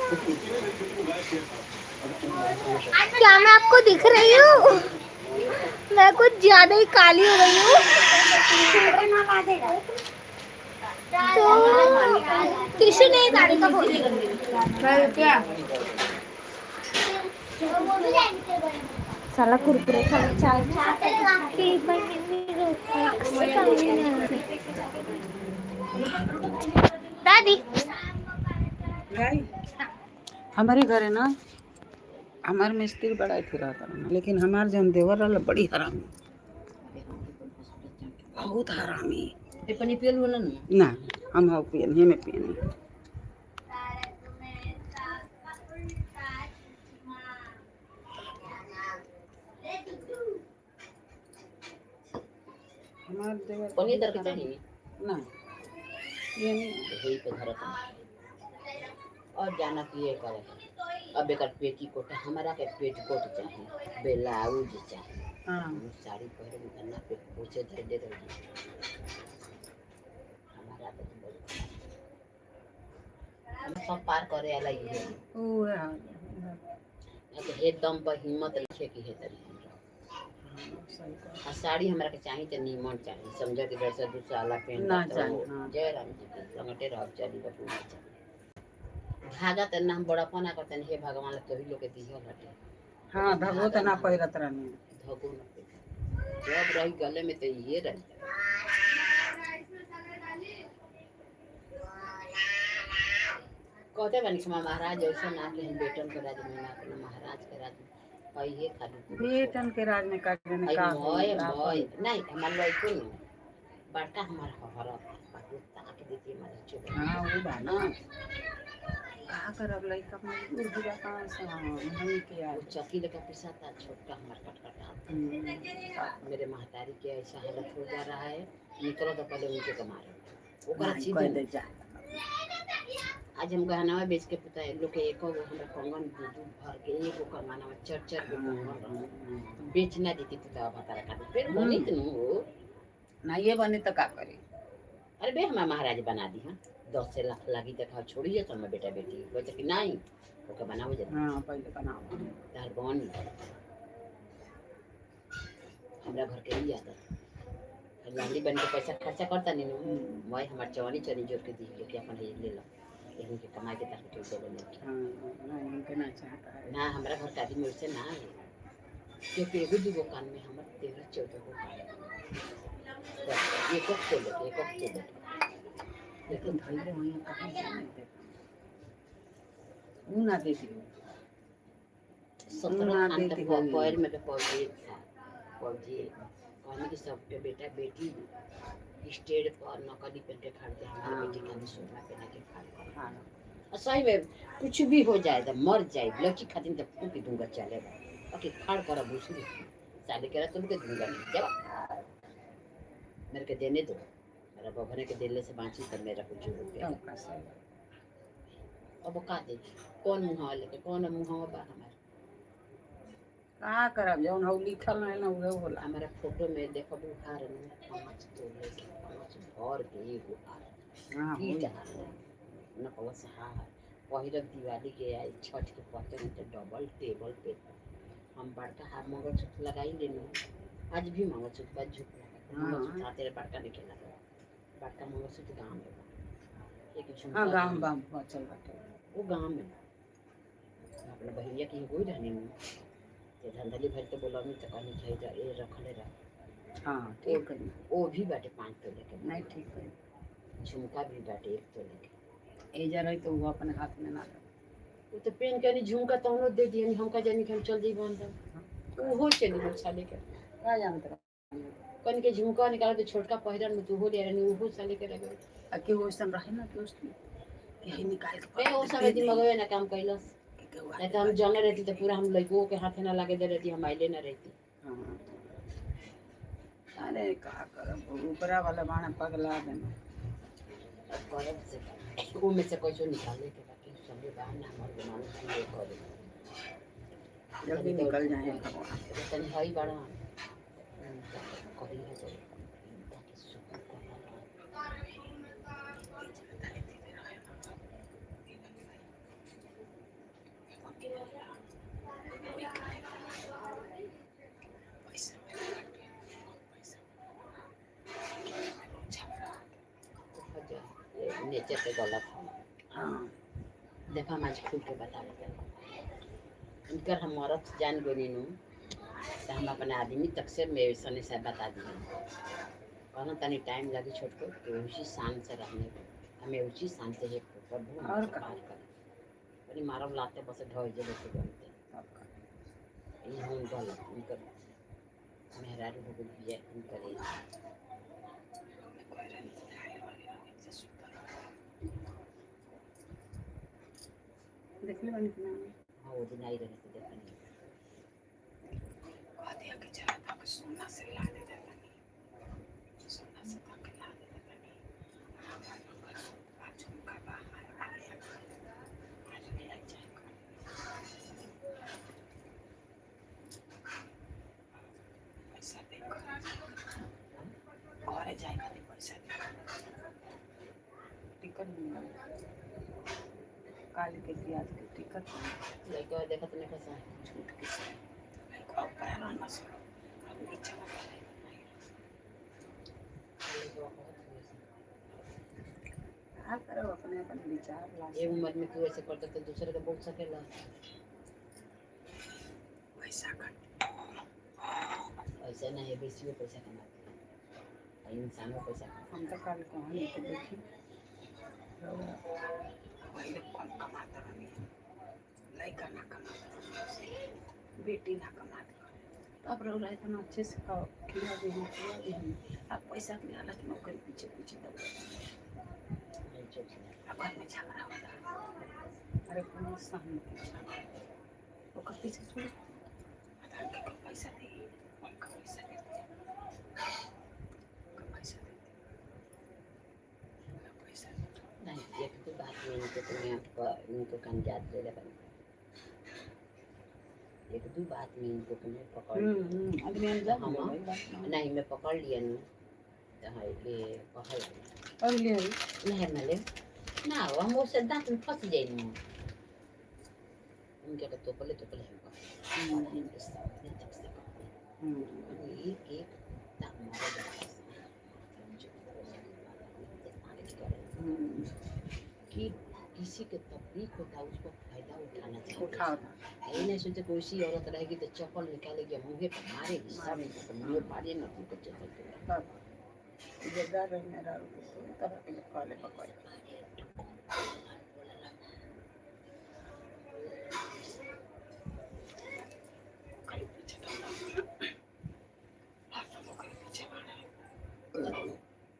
क्या मैं आपको दिख रही हूँ? मैं कुछ ज्यादा ही काली हो गई हूँ। तो किसी ने गाड़ी का बोल। चला कुरकुरे, चला चाय। दादी। हमारे घरे ना हमार मिस्त्री बड़ा अथी रहता रहा, लेकिन हमार जौन देवर रहल बड़ी हरामी, बहुत हरामी। पानी पियल होला ना? ना, हम हव पियनी में पियनी। हमार देवर पनीर दर के चाहिए? ना, पियनी। यही पे धरत है। और जाना कि ये करे अब एकर पेटीकोट, हमरा के पेटीकोट चाही, ब्लाउज चाही। हाँ। हम साड़ी पहिरे में ना पे पूछे धर दे दे हमारा तो बहुत हम सब पार करे वाला ही है। ऊ है। ना तो हे दम पर हिम्मत लिखे की है तरी हमरा। सही कहा। आ साड़ी हमरा के चाही त नीमन चाही, समझ के जैसा दूसरा वाला पहन ना चाही, हाँ। जय राम जी की लंगटे रह चली बटू ना चाही धागा त ना हम बड़ापना करतन। हे भगवान, ला तोही लोग के दिहल हटे। हाँ, धगो त ना पहिरत रहनी। धगो न पहिरत। जब रही गले में तो ये रही। कहते बानी कि महाराज ऐसा ना कि हम बेटन के राज में ना अपना महाराज के राज में कहिए खाली। बेटन के राज में का जाने हई का मोय होई। मोय नहीं, हमार लइको न बड़का हमार हरत बाकी ताक देती हमारे चुप। हाँ, वो बा ना, का करब, लइका मजबूर हो जाता है से। हाँ, हमनी के वो यार चौकी लेकर पिसाता, छोटका हमार कटकटा। मेरे महतारी के ऐसा हालत हो जा रहा है, निकलो तो पहले उनके कमा रहे ओकरा नहीं, सीधे कह दे जा। आज हम गहनावा बेच के पुता लोग के एक गो हमरा कंगन दू दू भर के एगो कंगनवा चार चार गो कंगन रहे, बेच ना देती पुता भतारा खातिर फिर बनी त नु हो। ना ये बने तो का करी? अरे बे, हमार महाराज बना दी। हां, 10 लाख लागी त छोड़िए तो हमार बेटा बेटी बोलते कि नहीं, ओके बनाओ जरा। हाँ, पहले बनाओ। तार बन हमरा घर के ही आदत लाली बन के पैसा खर्चा करता नहीं नु। वही हमार चवनी चनी जोड़ के दी कि अपन हे ले लो, एहन के कमाई के तार के देले नहीं। हाँ, नहीं, हमके ना चाहता है। ना, हमरा घर के आदमी वैसे ना है, क्योंकि एगो दूगो कान में हमर 13-14 गो कान है। बस, एक एक तोले के, एक एक तोले के। लेकिन धैले हुई कहाँ से नहीं देता, ऊ ना देती। 17 ना खान देती तक होगी। पैर में के पौजे था, पौजे कहने की सबके बेटा बेटी स्टेज पर नकली पहन के खड़ जाए, हमारे हाँ। बेटी खाली सोना पहना के खड़ कर। हाँ। और सही में कुछ भी हो जाए तो मर जाए, लड़की खातिर तो फूक दूंगा चलेगा, बाकी खड़ कर भूसू साले के तुम के दूंगा नहीं जब मेरे के देने दो। मेरा बभने के देने से बाँची तब मेरा कुछ हो गया। तब का सही। अब का दे, कौन मुँह लेके, कौन मुँह बा हमारे? का करब, जौन हौ लिखल रहे ना उहे होला। हमारा फोटो में देखो हार में 5 तोले के, 5 भर के एगो हार। हाँ, की होई। हार न कहो से हार पहिरब दिवाली के आई छठ के पहले तो डबल टेबल पे हम बड़का हार मंगलसूत्र लगाई लेनु। आज भी मंगलसूत्र बा, झूठ लगा। हाँ। मंगलसूत्र हाथे बड़का नहीं खेला, बड़का मंगलसूत्र गाँव में बा। एक झुमका। हाँ, गाँव गाँव बचल बाटे। वो गाँव में बा। अपना बहिनिया की कोई रहने में ते धंधली भर के बोलौनी तो कहनी चाहिए ए रखले रह। हाँ, ठीक है। वो भी बाटे 5 तोले के। नहीं, ठीक है। झुमका भी बाटे 1 तोले के। एजा रही तो वो अपने हाथ में ना रहे। वो तो पेन के नहीं झुमका तौनो दे दिया, हमका जानी कि हम चल जाइब अंदर, ओहो चली गई साले के। का जानत रहे? कन के झुमका निकाल के छोटका पहिरन में तो ओहो ले रहनी, ओहो साले के लगे। आ के वैसन रहे ना दोस्त कि हई निकाल के ए ओ समय दिमागवे ना काम कैलस। के केहू नहीं तो हम जाने रहती तो पूरा हम लड़कों के हाथे ना लागे दे रहती, हम आइले ना रहती। हाँ। अरे का करब, ऊपरा वाला बाण पगला देना। अब करब से वो में से कैसो निकाले के बाकी समय बा ना हमर मानुष ये करे। जल्दी निकल जाए भगवान। तनी हई बड़ा करी है तो ताकि सुकून कर। कोई के नहीं। पैसा वाला बाटे, बहुत पैसा वाला। झगड़ा। ये नेचर के गलत है। हाँ। देखा, हम आज खुल के बता देते, इनकर हम औरत जान गोनी नु तो हम अपने आदमी तक से मेरे सने से बता दिए। कहना तनी टाइम लगी छोटको कि उसी शान से रहने को, हमें उसी शान से एक प्रभु और हमसे का? बात करें। अरे मारब लाते बस ढोई जे बस बनते। तब का? ये हम गलत इनकर मेहरारू हो गई है इनकर ये। हमने कोई रहने से आए वाली नहीं से सुतर देखले बानी कि ना? हाँ, वो दिन आई रहे थे, देखा नहीं। कह दिया कि चला था कि सोना से ला दे देता नहीं, सोना से ताके ला दे देता नहीं। हमार मंगलसूत्र बा, झुमका बा, हार बा, ले आ। आज ले आ जाए पैसा दे, घरे जाए खातिर पैसा दे। टिकट मिल काल के कि आज के टिकट। लड़का देखा तो नहीं फंसा। छूट के से लड़का ऊपर रहना सुनो, अब नीचे वाला नहीं। लड़का बहुत हुए से। का करो, अपने अपने विचार ला। ये उम्र में तू ऐसे करता तो दूसरे का बोल सकेला? पैसा कट। ऐसा नहीं है, बेसी पैसा कमाते हैं और इंसानों पैसा कमाते हम तो कल कहानी के देखी, पहले कम कमाता रही, लड़का ना कमाता रही, बेटी ना कमाता। तब रह इतना अच्छे से खाओ, खिला भी हम, खिला भी हम। अब पैसा के लालच में ओकरे पीछे पीछे दौड़। हैं। चुप से। अब घर में झगड़ा होता। अरे कोनो सहन के झगड़ा ओकर पीछे छोड़ आधार के को पैसा दे, उनका पैसा देते, उनका पैसा देते, उनका पैसा देते। नहीं, एक तो बात में इनको तो मैं आपको इनको कंजात ले ले, एक दो बात में इनको तुम्हें पकड़ लिया। आदमी अनजान हाँ। हो गई बात ना। नहीं, मैं पकड़ लिया नु तो हाँ, ये कहल। और ले आई। नहीं, मैं ना हम वो से दांत में फंस जाए नु, उनके तो तोपले तोपले हम कह और इनके सामने तक से कहते एक एक दांत मारा जाता। कि किसी के तकलीफ होता है, उसको फायदा उठाना चाहिए। उठा। ये नहीं सोचे कोई सी औरत रहेगी तो चप्पल निकालेगी, मुँहे पर मारेगी सब। मारेगी। तो मुँहे पाड़े ना तुमको चप्पल के। तब इज्जतदार रही मेरा तरह के कहले पकड़। ओकरे पीछे दौड़ा, हरदम ओकरे पीछे बाड़े।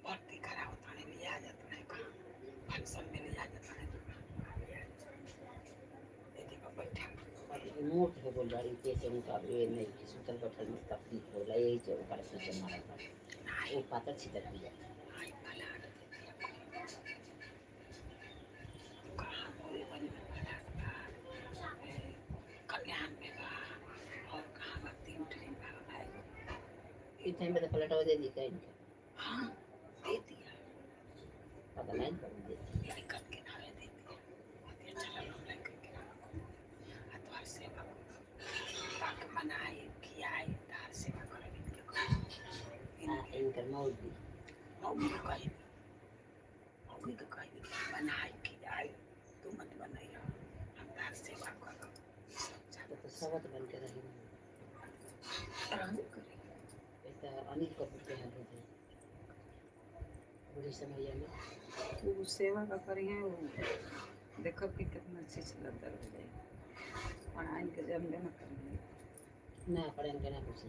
भर्ती करावत ताने, लिया जात रहे कहाँ फंक्शन में लिया जात रहे, लिया यदि पर बैठा। मोट हो गल बाड़ी कैसे उनका ये नहीं कि सुतल बैठल में तकलीफ होला, यही से ओकरा से मारा बा। वो पातर छितर भी जाता। आई फलाना दे दिया, कहाँ बोले बनी में फलाना बा, ए, कल्याण में बा और कहाँ बा, तीन ट्रेन बा भाई। इतने में तो पलटवा दे दी का इनका? हाँ, दे दिया। पता नहीं कब दे दी। लड़कन के नावे दे दिया। बहुत ही अच्छा लगा लड़कन के नावे। आ तोहार सेवा ताक बनाए खियाए, तार सेवा करे इनके। हाँ, इनकर मौत भी। मौगी के कही, मौगी के कही बनाए खियाए, तू मत बनाइयो, हम तार सेवा करब। सब तो सबत बन के रही। रहबे करी। ये तो अनिल कपूर के हाथ थे बूढ़ी समैया में। वो सेवा का करी है, वो देखब कि कितना चीज लद्दर हो जाए। पढ़ाई के जन्म देना करेंगे। ना पढ़न के ना पूछे।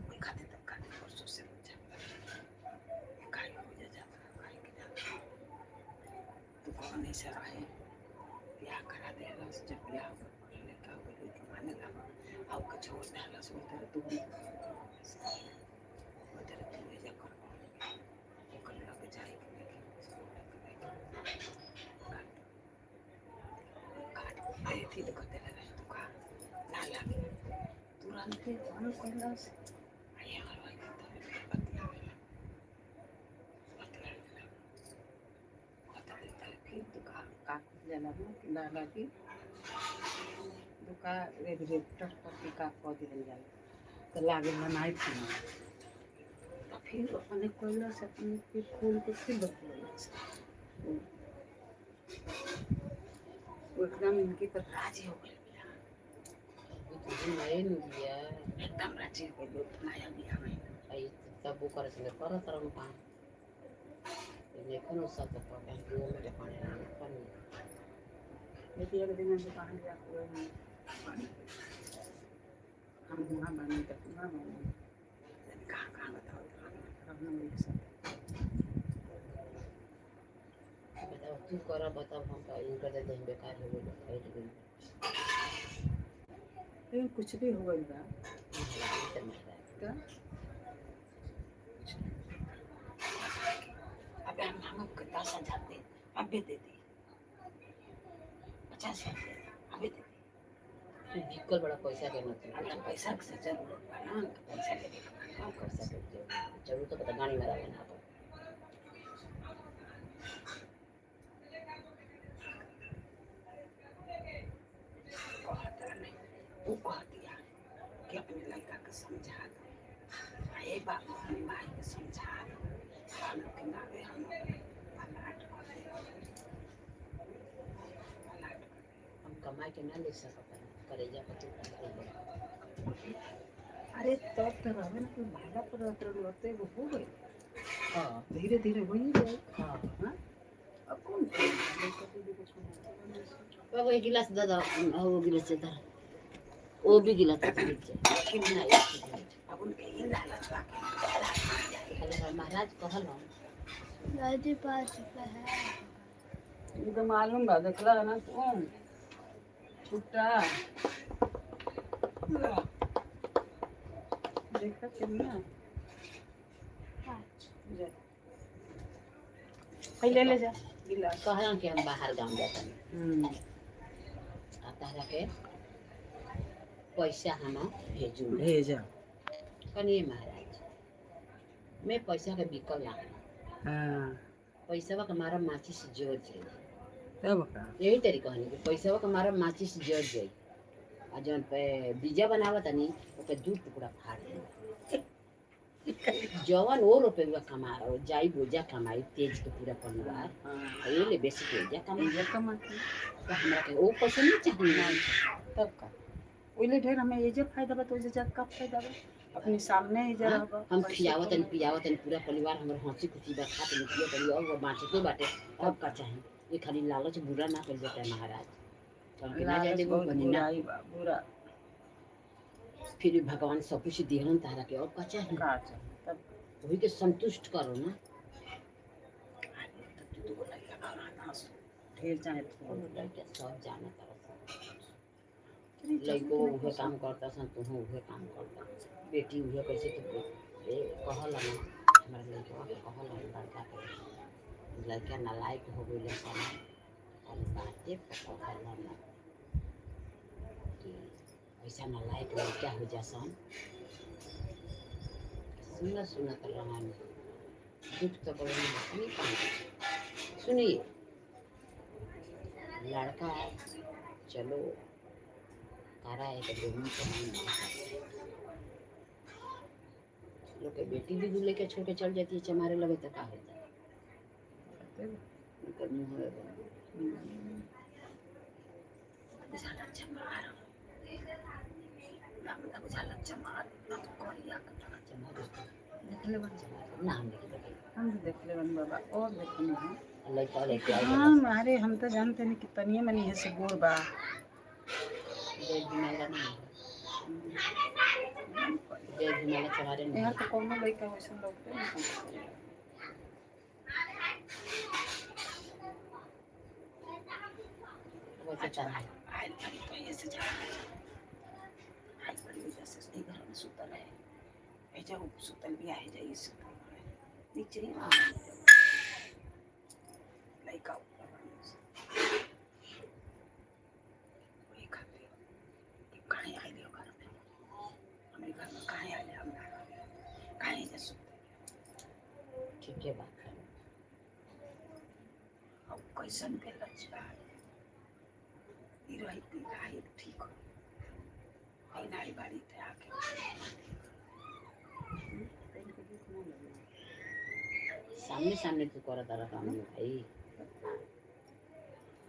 कोई खाते तब खाते, परसों से रोज खाई हो जा जाता खाई के जाता। तू कौन ऐसा रहे, ब्याह करा दे रस। जब ब्याह लेका हो गई तो माने लगा आउ के छोड़ दे रस। वो तेरे तू, वो तेरे तू ऐसा कर, ओकर लग जाए के देखे, देखे काट काट अरे थी तो कहते रहे तू खा ना लागे। तुरंते हम कहलस आई हर तबे फिर बतियावेला, बतियावेला कहते तबे फिर तू का का जाला ना कि ना लागी। दुका रेगुलेटर पर के का कह दिहल जाला तो लागे बनाई थी तो फिर अपने कोयला से अपने फिर खोल के फिर बतलौलस। वो एकदम इनके पर राजी हो गई बिया। उ तो नए नु बिया। एकदम राजी हो गई, नया बिया में। आई तब वो करे संगे करत रहूं काम। देखो सब तो पता है वो मेरे पानी नहीं पानी। बेटी एक दिन दुकान गया हुआ है हम वहाँ बने तो वहाँ बने कहाँ कहाँ बताओ हम एक साथ। बताओ तू कर बताओ हम का इनकर दे दें बेकार हो गई खरीद गई। लेकिन कुछ भी हो गई बा। तो महाराज तो अबे हम मांगब के 10,000 दे अबे दे दी 50,000 दे अबे दे दी। तू बिकल बड़ा पैसा के मत। अरे हम पैसा के जरूरत बा ना, हमके पैसा लेवे के बा। हम पैसा के जरूरत तो पता गाड़ी में ना तो कहत नहीं वो कह दिया कि अपने लड़का के समझा दो, हे बाबू अपने भाई के समझा दो, हम लोग के नावे हम अपने फलाट कर दे फलाट कर दे। हम कमाए के ना ले सकत करेजा पर तू कमाई बड़ा। अरे तब तो रहे ना कोई भाड़ा पर रहत रहलू, अब तो एगो हो गई। हाँ। धीरे धीरे हो ही जाए। हाँ। हाँ अब कौन लड़का दीदी को छोड़। बाबू एक गिलास दे दो, वो गिलास दे दो, वो भी गिलास दे दो। लेकिन ना एक गिलास। अब उनके ये लालच बा कि फलाट हो जाए। कहले महाराज कहल हम दादी 5 रुपये है। ये तो मालूम बा देखला है ना तुम छुट्टा देखा कितना 5। जा पहले ले जा गिलास। कहल कि हम बाहर गाँव जाता हम्म। आ तारा के पैसा हम भेजू। भेजा। कनिए महाराज मैं पैसा के बिकल ना हूँ। हाँ। पैसा के मारा माचिस जर जाई। तब का? यही तरी कहनी कि पैसा के मारा माचिस जर जाई आ जौन पे बीजा बनावत तनी ओके दू टुकड़ा फाड़ दे जवन वो रुपये कमा जाई बोझा कमाई तेज के पूरा परिवार। हाँ। आ ये ले बेसी के जा कमाई। ये कमाती। तो हमरा के वो पैसा नहीं चाहिए। तब का ओइले ढेर हमें ये जे फायदा बा तो ओइसे ज्यादा का फायदा बा अपने सामने ही जरा हाँ, हम खियावत तनी पियावत तनी पूरा परिवार हमर हंसी खुशी बा खात तनी पियत तनी और बाँचते बाटे अब का चाही? ये खाली लालच बुरा ना कर जाता है महाराज तो हमके ना जाए देबो बहुत कनी ना। बुराई बा बुरा। फिर भी भगवान सब कुछ दिहन तारा के अब का चाही? का चाही तब? वही के संतुष्ट करो ना। अरे तो तू दूगो लड़का कमा ना ढेर चाहे थोड़ा। कोनो लड़का सब जाना तारा लड़को उहे काम करता सन तुहू उहे काम करता बेटी उहे कैसे तो ए कहल ना हमारा लड़का के कहल ना लड़का के लड़का नालायक हो गइल सन खाली बाते पर कहल ना कि ऐसा नालायक लड़का हो जासन। सुन सुनत रहनी दुख तो बड़ा नहीं पानी सुनिए लड़का चलो तारा है तो दोनों को हम लोग के बेटी भी दूल्हे के छोड़ के चल जाती है चमारे लगे तो का होता है उनकर मुँह में बुझाला चमार हमरा बुझाला चमार एकदम करिया के चमारे। देखले बन। चमारे ना हमने के बताई। हम तो देखले बन बाबा और देखनी है। लड़का लेके आई। हाँ अरे हम तो जानते नहीं कि तनिए मनी है से गोर बा। जय जुनाला नहीं जय जुनाला चमारे नहीं। यहाँ तो कोनो लड़का वैसन लोग नहीं। वैसे चला आयल पड़ी तो ये से जा आयल पड़ी वजह से ई घर में सुतल है ए जाओ सुतल भी आहे जाइए सुतल है नीचे ही ना लड़का ऊपर बन से। वही खाते कि काहे आइले हो घर में हमारे घर में काहे आइले हमरा घर में काहे जा सुतल। ठीक है बात है। अब कैसन के लजबा ई रही ठीक हो। बहन आई बाड़ी ते आके सामने सामने तू कर तारा काम में भाई।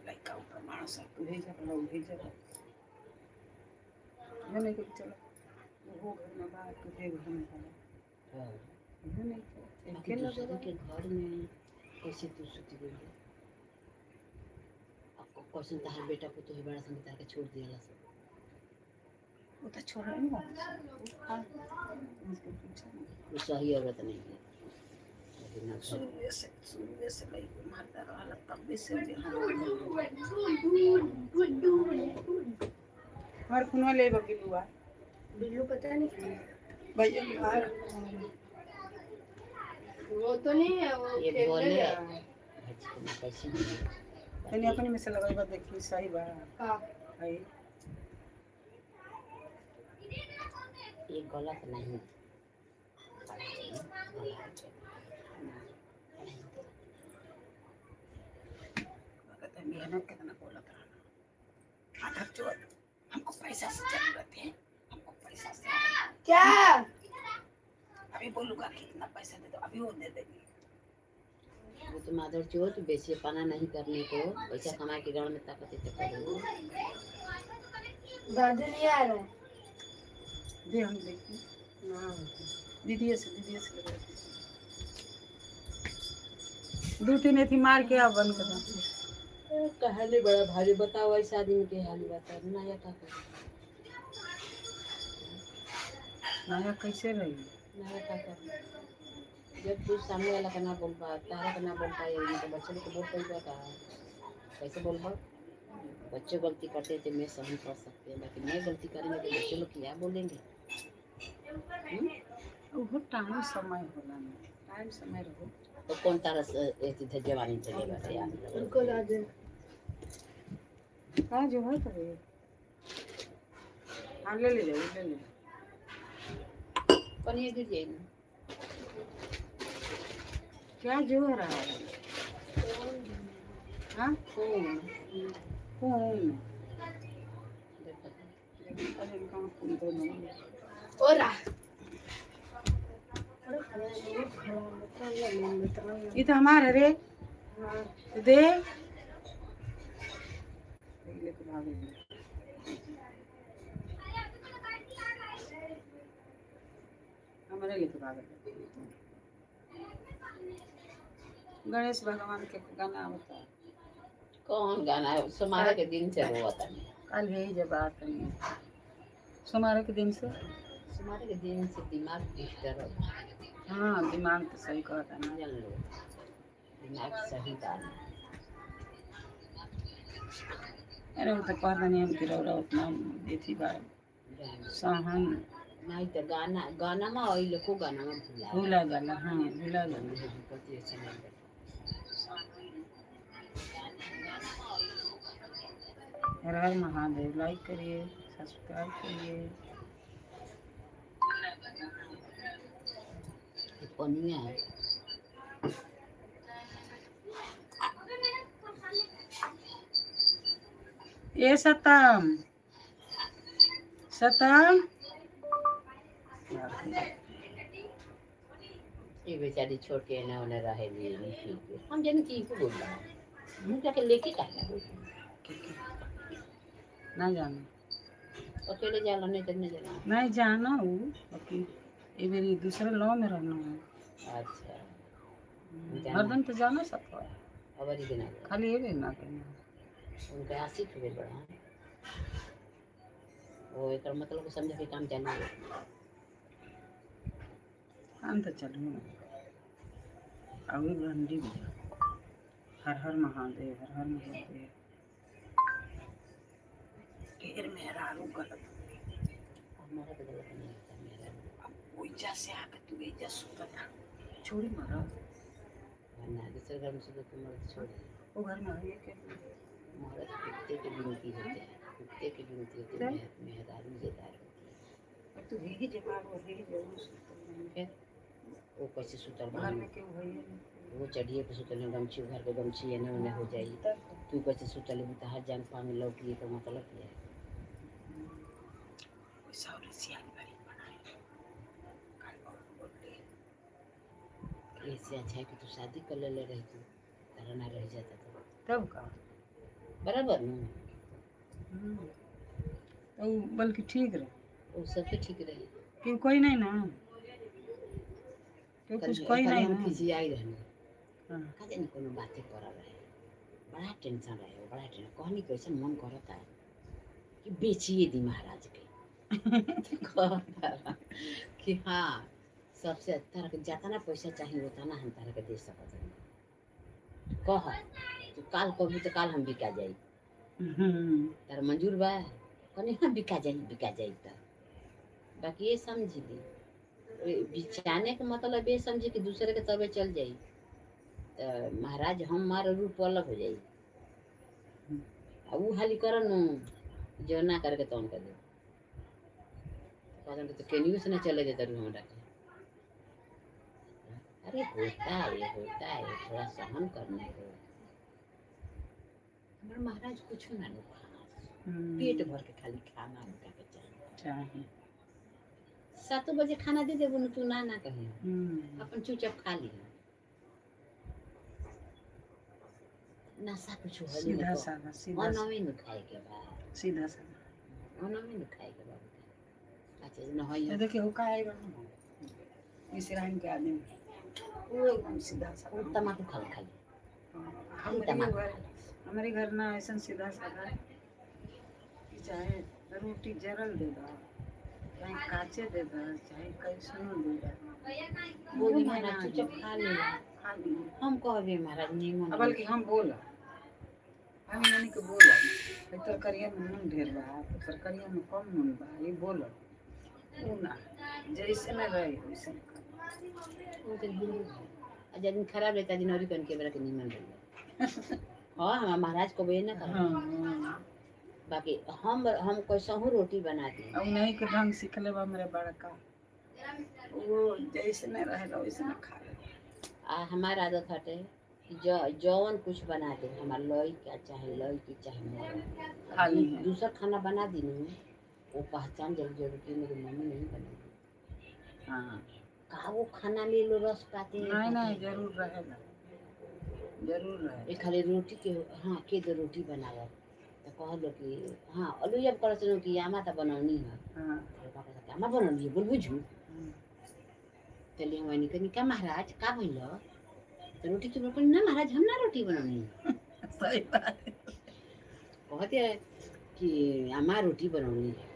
लड़का ऊपर माणस तू भेजा वाला भेजा ये नहीं कि चलो वो घर में बाहर तू घर में बाहर हाँ। ये नहीं कि बाकी अकेला दूसरे के घर में कैसे तू सुती गई? अब कैसे तहार बेटा को तो बड़ा संग तार के छोड़ दिया सब। वो तो छोड़ नहीं रहा उसको पूछा नहीं। वो सही औरत नहीं है। लेकिन ना शुरू से लड़की मारता रहा तब भी से हमारे खुनवा ले बकिलुआ बिल्लू पता नहीं कहाँ है। भैया वो तो नहीं है, वो ये खेलने बोले गया है। कैसे नहीं तनी अपने में से लगाई बात देखी सही बा का है। ये गलत नहीं है। कहते हैं, मेहनत कितना बोलत रहना आधा चोर हमको पैसा से जरूरत है, हमको पैसा से। क्या अभी बोलूंगा कितना पैसा दे दो, अभी वो दे देंगे। वो तो मादर चोत बेचे पाना नहीं करने को, पैसा कमा के गाँव में ताकत है तो करो। दादू नहीं आ रहा है। दे हम देखते दीदी से, दीदी से लगा दो तीन अथी मार के आप बंद कर दो। कहानी बड़ा भारी बताओ, ऐसा आदमी के हाल बताओ नया का करो। नया कैसे रही? नया का करो जब तू सामने वाला का ना बोल पा, तारा का ना बोल पाए तो बच्चे लोग को बोल पाई का कैसे बोल पा? बच्चे गलती करते हैं तो मैं सहन कर सकते हैं, बाकी मैं गलती करेंगे तो बच्चे लोग क्या बोलेंगे? वो टाइम समय होला ना, टाइम समय रहो। तो कौन तारा से जवानी चले बाटे यार? उनको दादू का जो है तो ये। हाँ ले ले जाओ, ले ले। पनीर गिर जाएगी। क्या जो हो रहा है? हाँ कौन? कौन? देखो। कौन तो नहीं। और रहा। ये तो हमारे रे तो दे लेके भाग गए। हमारे लेके भाग गए। गणेश भगवान के गाना होता है। कौन गाना है? सोमवार के दिन से रोता है। कल भी जब बात नहीं सोमवार के दिन से, सोमवार के दिन से दिमाग डिस्टर्ब होता है। हाँ दिमाग तो सही कहता ना। जान लो दिमाग सही बात। अरे वो तो कहता नहीं हम गिरौरा उतना अथी बा सहन नहीं तो गाना गाना में और लोग को गाना में भूला भूला जाला। हाँ भूला जाला। गलती ऐसे नहीं करता। हर हर महादेव। लाइक करिए, सब्सक्राइब करिए। ये पनिया है। ए सतम सतम ये बेचारी छोड़ के ना उन्हें रहे नहीं, हम जाने की को बोल रहा है, हम जाके लेके काहे ना ना जानो। अकेले जाला नहीं तो नहीं जाना। नहीं जाना वो बाकी ये मेरी दूसरे लॉ में रहना है। अच्छा। हरदम तो जाना सकता है। अवरी के ना खाली ये भी ना कहना। उनके आशिक हुए बड़ा वो एक मतलब को समझ के काम चालू है। हम तो चलू और घंटी भी। हर हर महादेव, हर हर महादेव। ढेर मेरा आलू गलत। हमारा तो गलत नहीं होता मेरा। अब ओइजा से आके तू एजा सुतता छोड़ी मारा। वरना दूसरे घर में सुबह तो मर्द छोड़ वो घर में है के मर्द कुत्ते की गिनती होते हैं, कुत्ते की गिनती होती है, मेहरारू जेदार होती है। अब तू ही जवाब वो ही जरूर सुतल। फिर वो कैसे सुतल घर बानी? में क्यों है? वो चढ़िए पे सुतल में गमछी उघार के गमछी एने ओने हो जाई। तू कैसे सुतल भी? तहार जान पानी लौकी तो मतलब क्या है? सॉरी सियान बड़ी बनाए कल बहुत बोल इससे अच्छा है कि तू शादी कर ले रही तू, तारा ना रह जाता तो तब का। बराबर न। तो उ बल्कि ठीक रहे। वो सबसे ठीक रही। कि कोई नहीं ना, क्यों कुछ कोई कल नहीं हम ना। खिसियाई रहने। हाँ। का जाने कोनो बातें कर रहे, बड़ा टेंशन रहे, बड़ा टेंशन। कहनी कैसे मन करता है कि बेचिए दी महाराज के। कहता रहा कि हाँ सबसे तारा के जितना पैसा चाहिए उतना हम तारा के दे सकत हनी। कह तू काल कहबी तो काल हम बिका जाई। तारा मंजूर बा? कहनी हाँ बिका जाई, बिका जाई। त बाकी ये समझी दी बिचाने के मतलब ये समझी कि दूसरे के तबे चल जाई तो महाराज हम मार रूप अलग हो जाई। आ ऊ हाली कर नु जो ना करके तौन कर दे। कहतन कि तो केनियो से ना चले देता रू हमरा के। अरे होता है थोड़ा सहन करने को। हमार महाराज कुछ ना नु खाना, पेट भर के खाली खाना उनका के चाहिए। चाहे 7 बजे खाना दे देबो न तू ना ना कहे, अपन चुपचाप खा ली। नाश्ता कुछ होले सीधा साधा, सीधा अनवे न खाए के बाद, सीधा साधा अनवे न खाए के बाद। अच्छा न होई। ये देखिए वो का आएगा ना मिश्राइन के आदमी, वो एकदम सीधा वो साधा। तमाकू खा खाली। हमारे तमाकू घर, हमारे घर ना ऐसा सीधा साधा कि चाहे रोटी जरल दे दो, चाहे काचे दे दो, चाहे कैसनो दे दो, वो बोली में महाराज ना चुपचाप खा ले। खा ली। हम कहबे महाराज नीमन। अब बल्कि हम बोला, हम यानी कि बोला भाई तरकारिया में नून ढेर बा तो तरकारिया में कम नून बा, ये बोला ऊ ना जैसे में रहे वैसे में खा। वो तो गुरु है। आ जब दिन खराब रहता दिन और कन के बेरा के नीमन रहे। हाँ हमार महाराज को ना कर। हाँ। बाकी हम कैसहू रोटी बना दी। अब नहीं के ढंग सीख ले बा मेरे बड़का, वो जैसे में रहेला वैसे में खा ले। आ हमार आदत हटे कि जौन कुछ बना दे हमार लई का चाहे लई की चाहे मोर खा ली है। दूसरा खाना बना दी नहीं वो पहचान जरूर जरूर कि मेरी मम्मी नहीं बनाई। हाँ। का वो खाना ले लो रस पाते हैं, नहीं पाते नहीं हैं। जरूर रहेला, जरूर ये रहेला। खाली रोटी के हाँ के दो रोटी बनाव तो कहलो कि हाँ अलू जब करत रहो कि आमा तो बनौनी है। हाँ। तो पापा कहता आमा बनौनी है बोल बुझू। चलिए हम निकल का महाराज का भइल तो रोटी तो बोल ना महाराज हम ना रोटी बनौनी है। सही बात। कहते हैं कि आमा रोटी बनौनी है।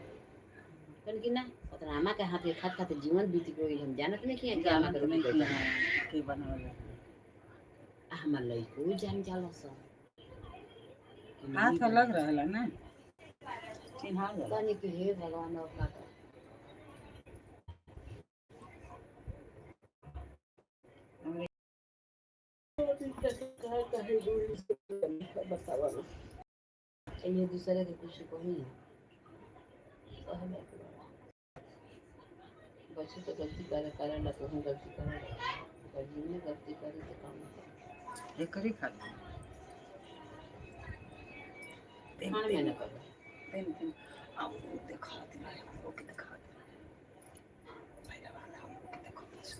कहन कि ना कहते आमा के हाथ के खात खाते जीवन बीत गई, हम जानत नहीं कि आमा के जानत रोटी नहीं कैसे कि हाँ, के बनावला। आ हमार लइको जान जाला सब। हाथ अलग रहेला ना, चिन्हा जाला। कहनी कि हे भगवान अब का करी। ये दूसरे के कुछ कही बच्चे तो गलती करे करेला तो हम गलती करे पर जिन्हें गलती करे तो काम करे। एकरी खाली तीन खाना में तीन ना करे। तीन तीन अब वो देखा रहे हमको के देखा रहे भैया वाला हमको के देखो बस।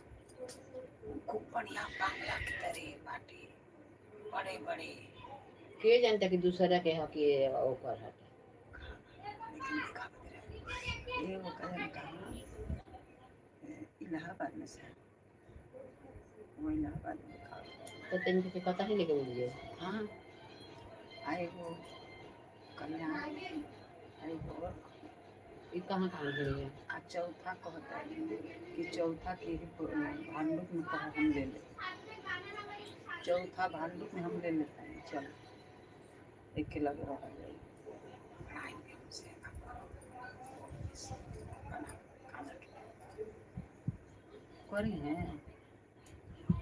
खूब बढ़िया बांग्ला के तरह बाटी बड़े बड़े। के जानता कि दूसरा के ह कि ओकर हटे। लेकिन देखा रहे ये वो कहे कहाँ इलाहाबाद में से, वो इलाहाबाद में देखा। तो तनिक के कता ही लेके बोलिए। हाँ आए वो कल्याण आए वो और ये कहाँ कहाँ गई है? आ चौथा कहता है कि चौथा के ही भांडुप में कहा हम ले ले, चौथा भांडुप में हम ले लेते हैं। चल एक के लग रहा है बनाएंगे हमसे बना खाना करी है।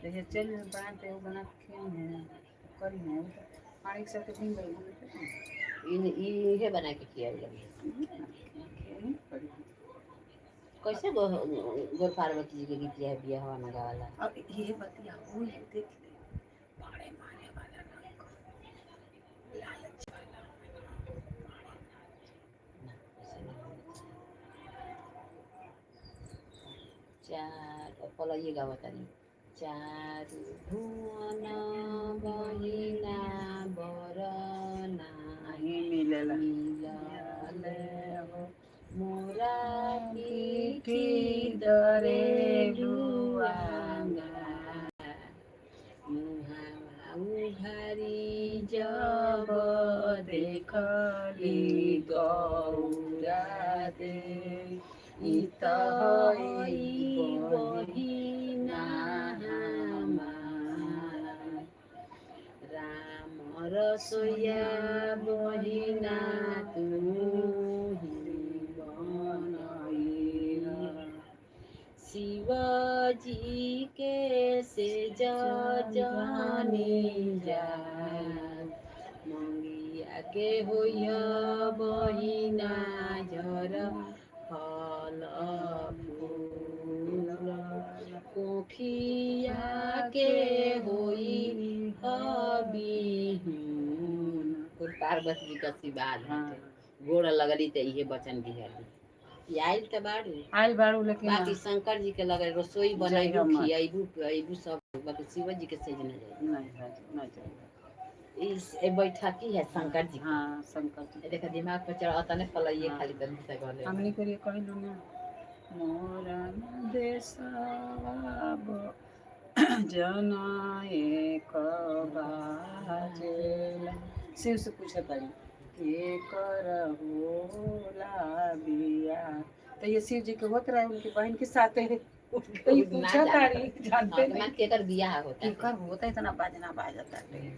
देखिए चल बनाते हो बना के खियाई है करी है पानी के साथ भी बना इन इहे बना के खियावे लगे। करी। कैसे गो गोर पार्वती जी के गीत है बियाह में गावाला। अब ये बतिया हुई देख ले बाड़े मारे वाला ना कर, लालच वाला ना ऐसे नहीं होना चाहिए। चार पलैए गावतानी। चारु भुवन बहिना बरना नहीं मिलेला। मिलल हो मोरा पीठी पीठी दरे दरे लुआंगा। लुआंगा मुहावा उघारी जब जब देखली देखली गौरा दे ई त हई बहिना हमार। राम रसोइया बहिना तू बनैला। शिवजी के से जनी जा मंगिया के होइह बहिना झर फल फूल कोखिया के होई हबिहून। कुल पार्वती जी का आशीर्वाद हाँ। बाटे। गोड़ लगली त इहे वचन दिहली। आइल त बारू। आइल बारू लेकिन बाकी शंकर जी के लगल रसोई जय बनैबू हम। खियैबू पियैबू सब, बाकी शिव जी के सेज न जाई। नहीं नहीं चाहिए। इस ए बैठकी है शंकर जी के। हाँ, शंकर जी। ए देखा दिमाग पर चढ़ तने पलइए हाँ। खाली तनी से गले। हमने करिए कहलू ना मोरन देसवा जना एक बाजेला। शिव से पूछा तारी के कर होला बिया, तो ये शिव जी के होत रहे उनकी बहन के साथ है, तो ये ना पूछा जानत। तारी जानते हाँ, तो नहीं। मान केकर बियाह होता है। केकर होता इतना बाजना बाजता है।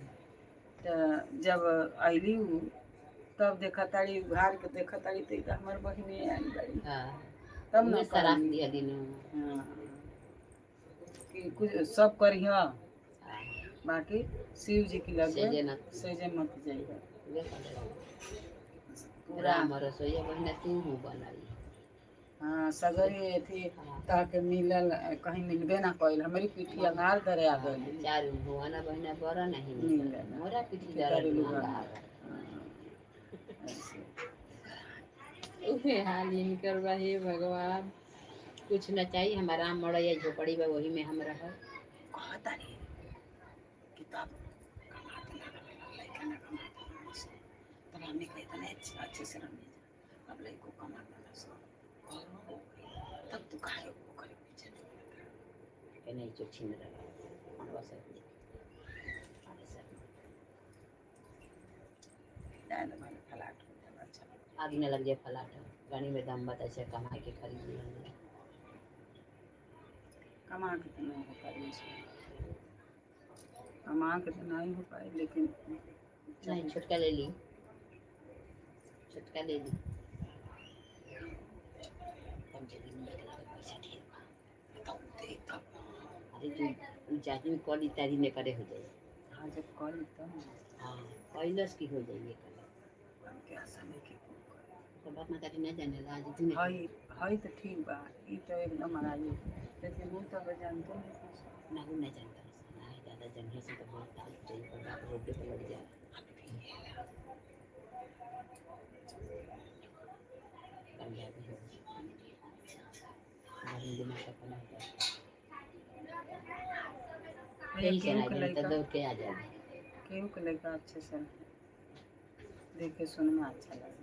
तो जब अली उ, तब देखा तारी उघार के देखा तारी तो ई तो हमर बहिने आई बारी। हाँ। तब ना उहे सराफ कहली। दिया दिनु। हाँ। कि कुछ सब करिह हाँ, बाकी शिव जी की लगे सेजे न सेजे मत जाइए। उहे कहले। पूरा राम रसोईया बहिना तू हूँ बनाई। हाँ, सगरे अथी हाँ। ताके मिलल कहीं मिलबे ना कइल, हमारी पीठी अंगार दरे आ गइल। चारू भुवन बहिना बर नहीं मिलल। मिलल मोरा पीठी पीठी दर दरे लुआंगा। लुआंगा। हाँ, ऐसे। उहे हाल इनकर बा। हे भगवान, कुछ न चाहिए हमारा राम मड़ैया झोपड़ी बा वही में हम रह। कहता रे किताब कमाते ना रहे, लइका ना कमाते ना से। तब हमने कहे इतने अच्छे अच्छे से रहने जा। अब लइको कमाता ना सो घरो हो गई, तब तू काहे ओकरे पीछे पड़ल? के नहीं जो छीन रहा मनवा सब जाए ना भाई, फलाट हो जाला अच्छा। आग न लग जाए फलाट गाड़ी में दम बता से कमा के खरीद लेंगे। कमा के तो नहीं हो पाई ऐसे। कमा के तो नहीं हो पाई लेकिन नहीं छोटका ले ली, छोटका ले ली। कम से कम निकल के पैसा ढेर बा। तब दे तब। अरे तू जाजिम कॉली तारी ने करे हो जाए। हाँ, जब कॉल तब हाँ, कैलस की हो जाइए कल। हमके आशा नहीं कि कोई करे। तो बाप माता ना जाने ला आज दिन। हई हई तो ठीक बा, ई तो एकदम राजी, लेकिन वो तो जानते नहीं कुछ। ना वो नहीं जानता ना ही दादा जन्हे से तो बहुत ताल चाहिए पर बाप रोड पे लग जाए। कामयाबी हो हमारे दिमाग का पना होता है। भैया यही से केहू ना के जाने तो लइका दौड़ के आ जाए। केहू के लइका अच्छे से रहे, देखे सुने में अच्छा लगे।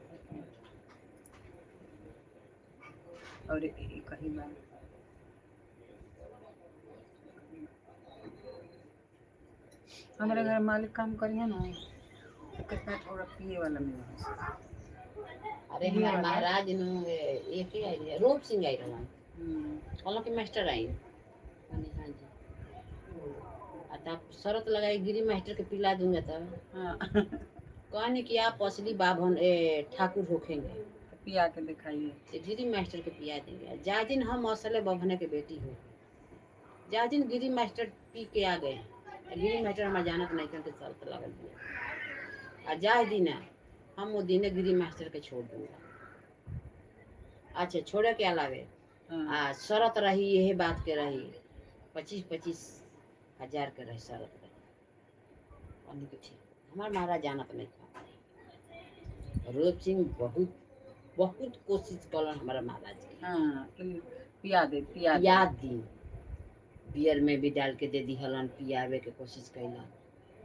और कही बात हमारे घर मालिक काम करिए ना तो कितना थोड़ा पिए वाला मिला। अरे ये हमारे वाला? महाराज नु एक ही आई रहे, रूप सिंह आई रहा कहलो कि मास्टर आई कहनी हाँ जी। आ तब शरत लगाई गिरी मास्टर के पिला दूंगा तब। हाँ। कहने कि आप असली बाभन ए ठाकुर होखेंगे। तो पिया के दिखाइए। तो गिरी मास्टर के पिया देंगे। जा दिन हम असले बभने के बेटी हो, जा दिन गिरी मास्टर पी के आ गए, आ गिरी मास्टर हमारे जानत नहीं के शर्त लगल दिया। आ जा दिन हम वो दिने गिरी मास्टर के छोड़ दूंगा। अच्छा छोड़े के अलावे हाँ। आ शरत रही यही बात के रही 25-25 हजार के रही शरत रही। कहने कि ठीक, हमार महाराज जानत नहीं था। रूप सिंह बहुत बहुत कोशिश कलन हमारा महाराज के। हाँ, कि पिया दे, पिया दे। याद दी, बियर में भी डाल के दे दी हलन, पियावे के कोशिश कैलन।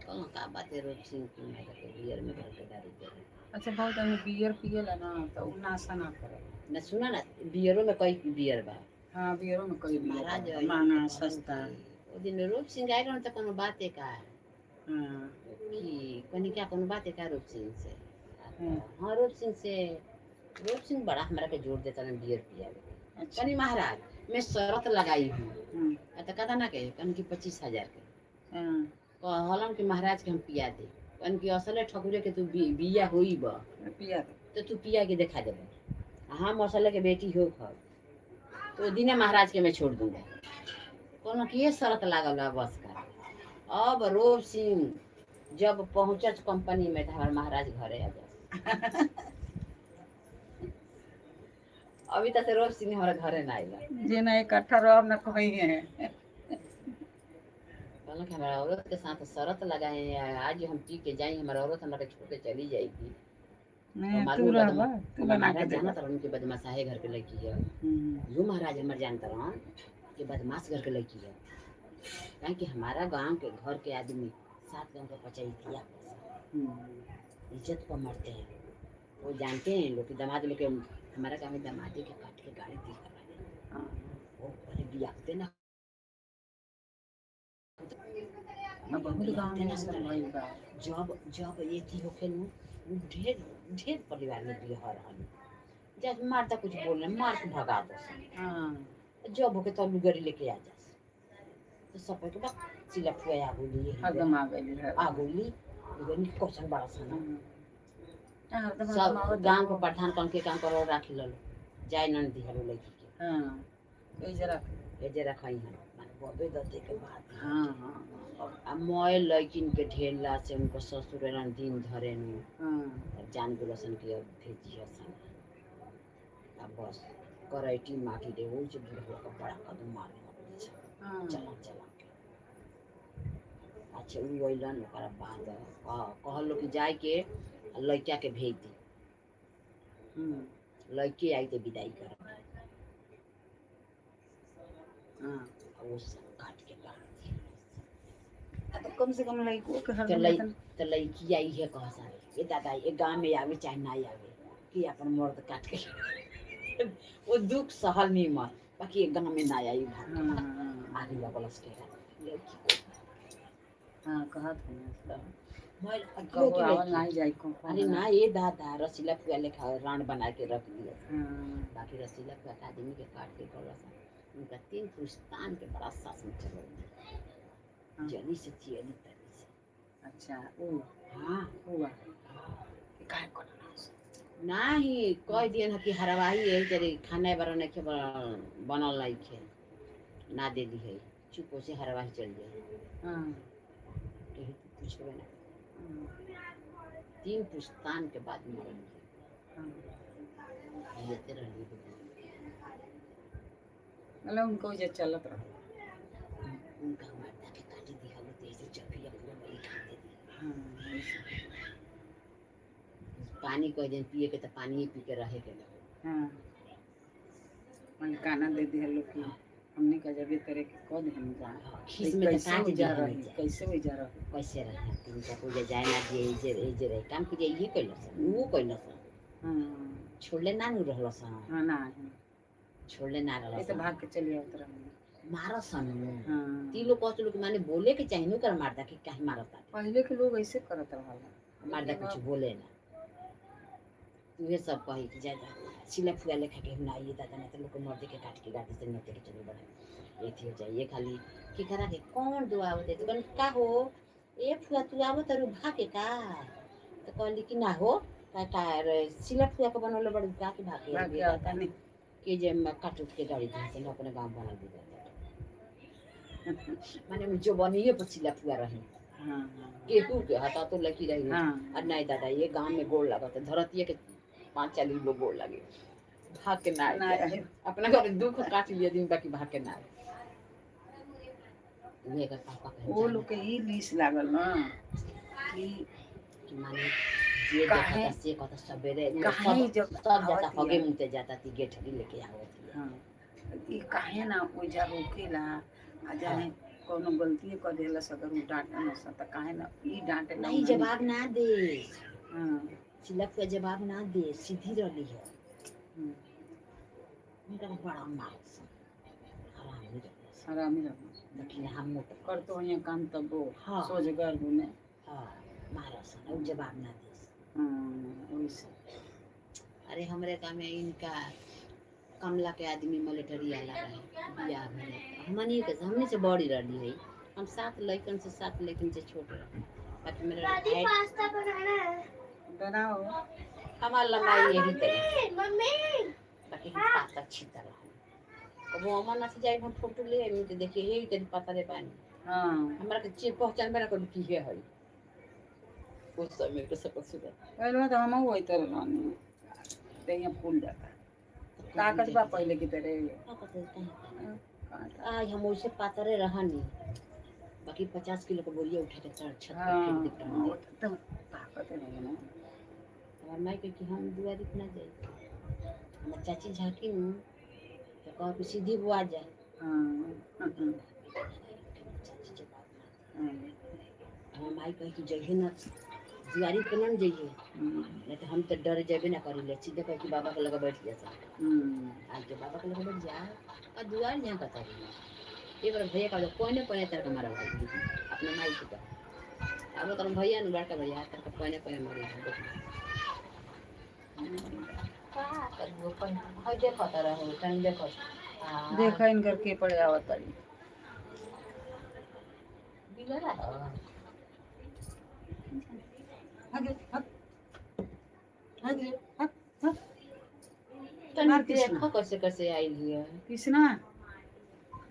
कहूँ का बात है रूप सिंह की मार के बियर में डाल के दारू दे दे। अच्छा, बहुत आदमी बियर पिएला ना तो उ नाशा ना करे। ना सुना ना, बियरो में कई बियर बा। हाँ, बियरो में कई बियर महाराज बा, महंगा सस्ता। ओ दिन रूप सिंह आए रहन त कोनो बात है का हाँ। कि कनी क्या कोनो बात है का रूप सिंह से? हाँ। हाँ, रूप सिंह से, रूप सिंह बड़ा हमरा के जोर देता ना बियर पियावे। अच्छा। कनी महाराज मैं शरत लगाई हूँ। हम्म, आ त कदा ना के कन की 25,000 के। हाँ, कहलन कि महाराज के हम पिया दे, कन की असले ठकुरे के तू बिया होई बा पिया दे। तो तू पिया के दिखा देबे, हम असले के बेटी हो खर तो दिने महाराज के मैं छोड़ दूंगा। कहलन कि ये शरत लागल बा बस का। अब रूप सिंह जब पहुँचत कंपनी में तो हमार महाराज घरे आ जा। अभी तक रूप सिंह हमारे घरे ना आइला। जे ना इकट्ठा रह ना कहीं है। कहलन कि हमारा औरत के साथ शरत लगाए हैं, आज हम पी के जाई हमारा औरत हमारे छोड़ के चली जाएगी। नहीं, मालूम तू बा रह तुम- बा, तू हमार बना के महाराज दे। जानत रहन कि बदमाशाहे घर के लड़की है। हम्म, यो महाराज हमार जानत रहन कि बदमाश घर के लड़की है, काहे कि हमारा गांव के घर के आदमी 7 गांव का पचैतिया हम्म, इज्जत पर मरते हैं। वो जानते हैं लोग कि दामाद लोग के हमारा गाँव में दामादी के काट के गाड़ी दी हाँ। वो पहले बियाहते ना। ना बहुत गाँव में ऐसा भइल बा। जब जब ये थी होखे नु उ ढेर ढेर परिवार में बियाह रहल, जब मारता कुछ बोलने मार के भगा दो। हाँ, जब होके तब लुगरी लेके आ जास तो सब के बाद सिला फुआ आगुली हरदम आ गइल है। आगुली लुगरी कौशन बड़ा सा ना। हाँ, हरदम सब हरदम आवत गांव के रहो। प्रधान कौन के काम करो राखी ललो जाय नन दिहलो लड़की के। हाँ, ए जरा। ए जे रखई हन माने बबे दते के बाद। हाँ हाँ हाँ आ मोय लड़किन के ढेला से उनको ससुर एलन दिन धरे नु। हाँ, तब जान गुलसन की अब भेजी हसन। अब बस करैटी माटी दे वो जो बुढ़वा का बड़ा कदम मारे हाँ, चला चला के। अच्छा उ अइलन ओकरा बाद कहलो कि जाए के आ लड़का के भेज दी। हम्म, लड़के आई तो विदाई कर। हाँ। वो सब काट के गाड़ दिया। आ तो कम से कम लड़को के तो हरदम लई तो लड़की आई है कह ये दादा ये गाँव में आवे चाहे ना आवे कि अपन मर्द काट के वो दुख सहल नहीं मर बाकी ये गाँव में ना आई भाग। हाँ, हाँ, आगे लगल के लड़की को हाँ, कहत हूँ मोर कबो आवल नहीं जाई को। अरे ना ये दादा रसीला फुआ लेखा रान बना के रख दिया। हाँ, बाकी रसीला फुआ के आदमी के काट के गलस उनका 3 पुस्तान के बड़ा शासन चल। हाँ। जनी से चियली तनी से। अच्छा ऊ हाँ। हुआ काहे करना? नाही कह दियन ह कि हरवाही यही तरी खाना बार नइखे बनल नइखे ना दे दी है चुप से हरवाही चल जाए। हाँ, केहू पूछबे ना। हाँ, 3 पुस्तान के बाद मरल। हाँ। जियते रहली। मतलब उनको जे चलत रहो। उनका मर्दा के काटी दिहल तो ऐसे चपिया पूरा बलि खा दे दी। हाँ, ऐसे। पानी कह दिन पिए के तो पानी ही पी के रहे के ना। हाँ, मलिकाना दे दिया लोग की हमने का जब तरह के कह दे हम जा। हाँ, खीस में तो कैसे काट उजा दिहल रही जाए। कैसे उजा रही कैसे रहे उनका पूजा जाए ना दिए जे ए जे रहे काम के ये कैलस वो कैलस। हाँ, छोड़ले ना नु रहलस। हाँ, ना छोड़ले ना ये तो रहलस। भाग के चली आवत रही। मारसन। हाँ, ती लोग कहत लोग माने बोले के चाहिए नु कर मारदा कि काहे मारता। पहले के लोग ऐसे करत रहल। मारदा कुछ बोले ना तुहे सब कही कि ज्यादा सिला फुआ लेखा के हम ना आइए दादा ना तो लोग मर्दे के काट के गाड़ी से नते के चले बड़ा ये थी हो जाए ये खाली कि करा के कौन दुआ होते तो कहली का हो ए फुआ तू आवो तरू भागे का तो कहली कि ना हो का का रे सिला फुआ के बनौले बड़ का के भागे भाग के आता नहीं। के जे मैं काट उठ के गाड़ी दी से अपने गांव बना दी माने जो बनिए पर सिला फुआ रही। हाँ, हाँ, केहू के हता तो लकी रही। हाँ, और नहीं दादा ये गांव में गोड़ लगत है धरती के 5-40 लोग गोड़ लगे भाग के ना ना आए। आए। अपना घर दुख काट लिया दिन बाकी भाग के ना आए। उहे का पापा कहे वो लोग के ई लीस लागल ना कि कि माने जे काहे- देखता से कहता सवेरे काहे सब जब सब जाता आवत हगे हिया। मुते जाता थी गेठरी लेके आवत हिया। हाँ, ई काहे ना ओइजा रोकेला आ जाने कोनो गलती कर देला अगर उ डांटे न स त काहे ना ई डांटेला। नहीं जवाब ना दे। हाँ। चिलक के जवाब ना दे, सीधी रहली है। हम्म, उनका बड़ा मार हरामी रहली। हरामी रहो। देखिए हम मोट करतो होइए काम तब वो हाँ। सोझगर गुने। हाँ, मारस और जवाब ना दे। हाँ, ओइसे। अरे हमरे काम में इनका कमला के आदमी मलेटरी आला रहे बियाह भरे, हमनी के हमनी से बड़ी रहली है। हम सात लड़कन से, सात लड़कन से छोट रहे, बाकी मेरा दादी, हाइट पास्ता बनाना है। बनाओ। हमार लंबाई यही तरह। मम्मी। बाकी हम पाता अच्छी तरह कबो अमर नाथ जाए, हम फोटो ले आई तो देखिए यही तरी पता रे बानी। हाँ। हमरा के चे पहचान मेरा कभी की है हई उस समय के सकल सुरत। पहले तो हम वही तरह रहनी, देहिया फूल जाता, ताकत बा पहले की तरह। ताकत है कहीं? हाँ, कहाँ था? आज हम वैसे पातरे रहनी, बाकी 50 किलो के बोरिया उठा के चढ़ छत पर हाँ, फेंक देते वो हैं। तो ताकत है ना। हमार माई कहे कि हम दुआरी पे ना जाए, हमार चाची झांकी न तो कह कि सीधी बुआ जा। हाँ हाँ, हाँ, चाची जवाब ना हाँ, दे। हमार माई कहे कि जइहे ना दुआरी पे ना जइहे, नहीं तो हम तो डर जेबे ना करी ले, सीधे कहे कि बाबा के लगा बैठ जा सब। आज के बाबा के लगा बैठ जा और दुआर जहाँ कता रही। एक बार भैया का कोने कोने तरह के मारा भाई अपने माई के का अब तो भैया न बड़का भैया तर के कोने कोने मारी का वो कौन हई देखत रहो तन देखत आ, देखा इनकर के पड़े आवत तारी। बिलरा हग हग हग हग हग। तन मार कृष्णा। देखो कैसे कैसे आई है। कृष्णा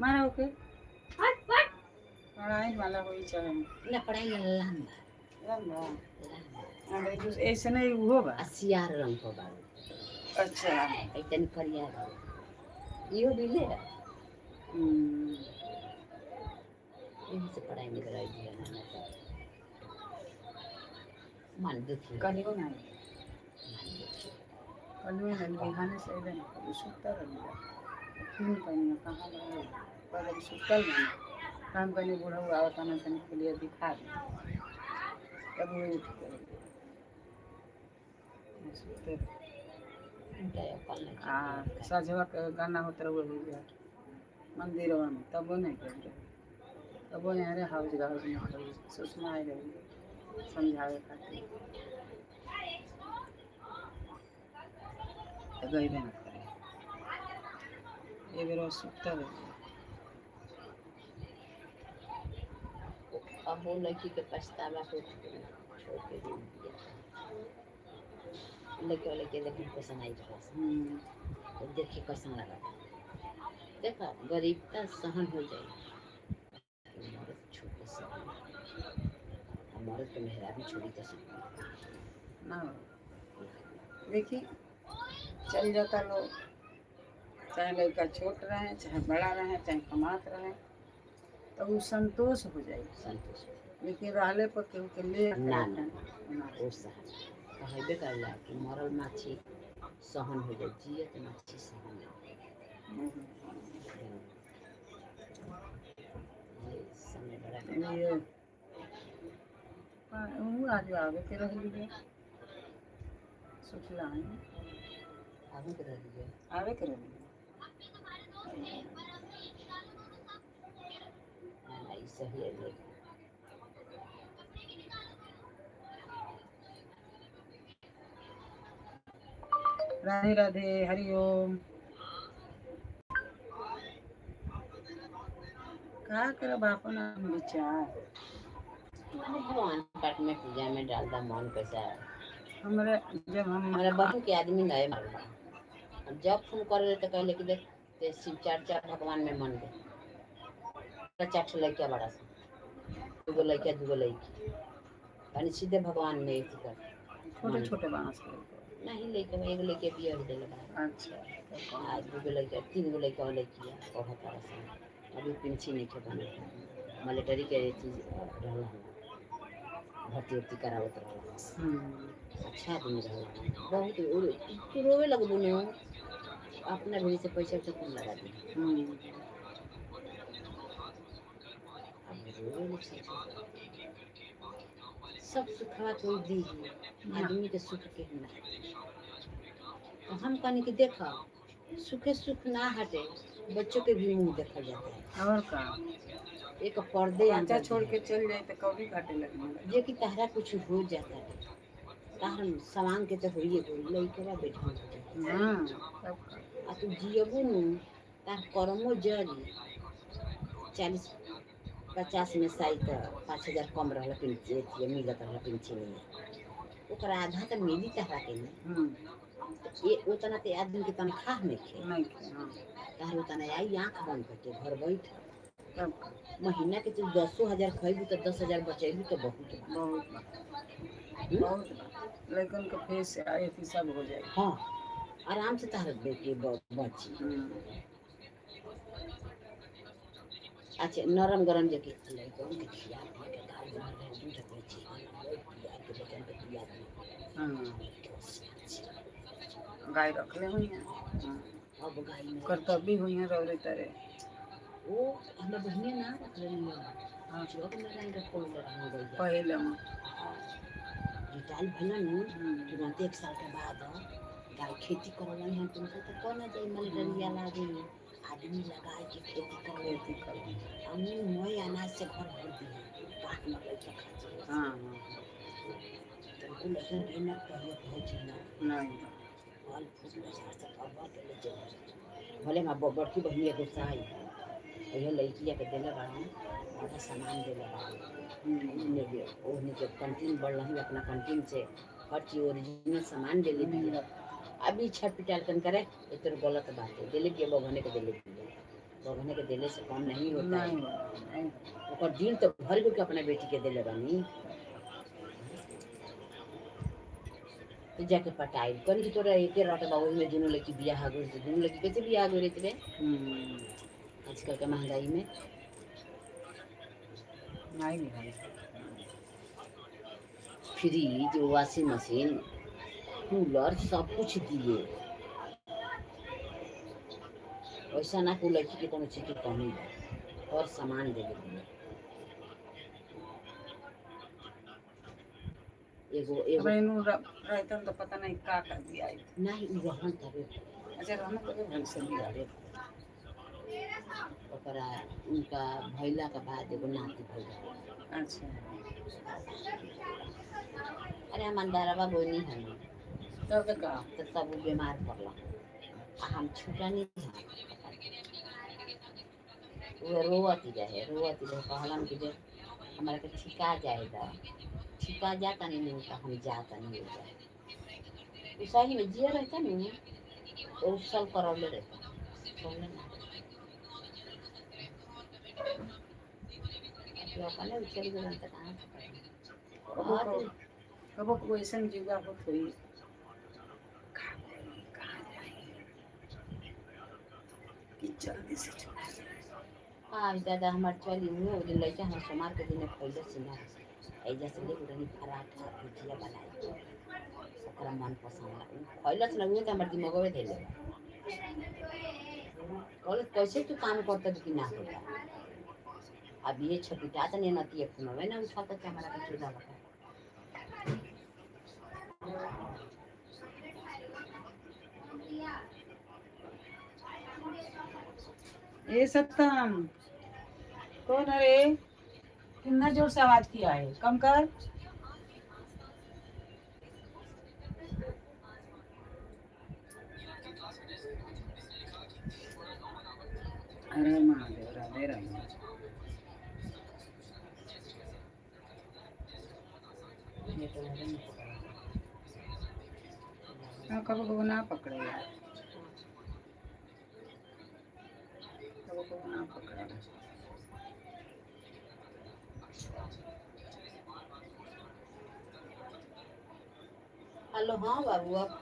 मारा ओके। हट हट। पढ़ाई वाला होई चाहे। ना पढ़ाई लंबा। लंबा। लंबा। अरे जो ऐसे नहीं उहो बा। आ सियार रंग को बा। अच्छा। ऐ तनी करिया बा। इहो बिले है। यही से पढ़ाई में कराई दिया ना ना तो मन दुखी। कलियो ना। मन दुखी। कलियो ना, बिहाने से अइबे ना करी, सुतल रही। फोन कनी कहाँ रहे पर अभी सुतल नहीं, काम कनी बूढ़ा आवत ना तनी के लिए दिखा दे, तब वो उठ के सुते। उनका अकल नहीं। आ सझवा के गाना होत रहे हो गया मंदिरवा में, तबो नहीं कर रहे, तबो यहाँ रे हाउस हाउस में करी सुषमा आई रही समझावे खातिर तो गईबे ना करे। ए बेर सुतल रहे। अब वो लड़की के पछतावा हो छोड़ के दे दिया। लड़के वाले के देखने कैसन आई रहा, तो देखे कैसन लगा। देखा गरीब का सहन हो जाए, मर्द छोड़ के सहन और मर्द के मेहराबी छोड़ी तो सहन ना हो। देखी चल जाता लोग, चाहे लड़का छोट रहे चाहे बड़ा रहे चाहे कमात रहे, तो वो संतोष हो जाए। संतोष। लेकिन रहले पर केहू के ले ना, ना। ना। वो सहन कहबे करला कि मरल माछी सहन हो जाए, जियत माछी सहन ना हो। ये समय बड़ा ये वो आज आवे के रहली है सुखला है। आगे के रह गया। आवे के रहली है। ना ना, ई सही है लेकिन राधे राधे, हरिओम। का करब अपन विचार। माने भगवान पाठ में पूजा में डाल दा मन कैसा। हमरे जब हम हमारा बहू के आदमी नए मालूम बा। अब जब फोन करे तो कहले कि देख ते शिव चर्चा भगवान में मन दे। चार ठो लड़का बड़ा सा, दूगो लड़का दूगो लड़की, यानी सीधे भगवान में अथी कर। छोटे छोटे बांस के। नहीं लड़का, एगो लड़के बियाह देले बा। अच्छा, तो कौन? आ दूगो लड़का तीन गो लड़का और लड़की है, पढ़त तारा सन। अभी पिंछी नहीं खे बने, मिलिट्री के चीज रहल हम, भर्ती उर्ती करावत रहल। अच्छा आदमी रहल बहुत। तू रोवे लगबू न। अपना भेजे से पैसा वैसा कुल लगा दी। अब रोवे लोग सच। सब सुखवा कोई दी आदमी के सुख के ना। तो हम कहने कि देखा सुखे सुख ना हटे, बच्चों के भी मुंह देखा जाता है। और का एक पर्दे बच्चा अंदर छोड़ दिया। के चल जाए तो कौड़ी घाटे लगने जे कि तहरा कुछ हो जाता है, तहर सामान के तो होइए गई, लइकवा बैठा हो जाता। हाँ तब का। आ तू जियबू नु तार करमो जरी 40-50 में शायद 5,000 कम रहल पेंशन मिलत रहल पेंशन में, ओकरा आधा तो मिली तहरा के ना। तो ये उतना ते आदमी के तनख्वाह में खे नहीं खे, हाँ। तहर उतना आई आँख बंद करके घर बैठ तब का। महीना के तू 10,000 खैबू तो 10,000 बचैबू तो बहुत बा। बहुत बा। हम्म? बहुत बा। लड़कन के फेस अथी सब हो जाए। हाँ आराम से तहर बेटी बची। अच्छा नरम गरम जेके लइकन के खिया पिया के गाय मर गए दूध बेची पिया के बचन के पिया दिए। हाँ गाय रखले हुई हैं। हाँ। अब गाय में कर्तव्य हुई हैं रौरे तरे। वो हमरा बहिनी ना रख लेनी है। हाँ। जब मैं नहीं रखो रह गई पहले में। रिटायर भइल नु तुरंत 1 साल के बाद गाय खेती करल हम तुमसे तो कौन जाई मलेरिया लागे आदमी लगाए के खेती करल। खेती कर। हम नए अनाज से घर भर दिए पाक में लइका खातिर। हाँ हाँ तुमको लसन के ना कहियो पहुंची ना। नहीं। फल फूल बाजार से भर के ले चल भले माँ बड़की बहिनी एगो साई इहे लड़किया के देले बाड़न आधा सामान देले बाड़न। ओहनी के कंटीन बढ़ रही अपना कंटीन से हर चीज ओरिजिनल सामान देले बिया। अभी छठ पिटाल कन करे ये तो गलत बात है। देले बिया बघने के देले बिया, बघने के देले से कम नहीं होता है। नहीं नहीं। ओकर दिल तो भर गई के अपना बेटी के देले बानी। तो जाके पटाई कन की तोरा एके रट बा ओही में दुनू लड़की बियाह हो गइल। दुनू लड़की कैसे बियाह हो गइल रे आजकल के महंगाई में? नहीं भाई। फ्रिज वॉशिंग मशीन कूलर सब कुछ दिए। ऐसा ना को लड़की के कोनो चीज के कमी बा और सामान दे दिए। एगो एगो रेनू रहतन तो पता नहीं का कर दिया। नहीं उ रहन तबे। अच्छा रहना तबे भल से दिया। अरे ओकरा उनका भैला के बाद एगो नाती भैला। अच्छा। अरे हम अंधारवा बोनी हम तब का तो तब वो बीमार पड़ला आ हम छूटा नहीं था। वो रोवती रहे रोवती रहे कहलन कि जे हमारा के ठिका जाएगा ठिका जाता नहीं नहीं तो हम जाता नहीं हो जाए। उ सही में जिया रहता नहीं तो उ सब करौले रहता छोड़ले ना। अभी अपने उछल गए तो कहाँ से करें? कबो कबो को ऐसन जीवा होत होई का करी कहाँ जाई कि जल्दी से छोड़। आज दादा हमार चली हुए वो दिन लइका हमार सोमवार के दिन खइले से ना ऐजा से ले रही पराठा भुजिया बनाई ओकरा मन पसंद ला उ खइलस ना उहे त हमर दिमागवे धइले कहले कैसे तू काम करता कि ना होता। अब ये छपिटा त नहीं नती फोनवे ना उठाता कि हमारा के चुदा बता। ए सत्यम कौन है रे? कितना जोर से आवाज किया है, कम कर। अरे महादेव राधे राधे। ये तो नहीं पकड़ा। हाँ कबो कबो ना पकड़े यार, कबो कबो ना पकड़े। हेलो हाँ बाबू आप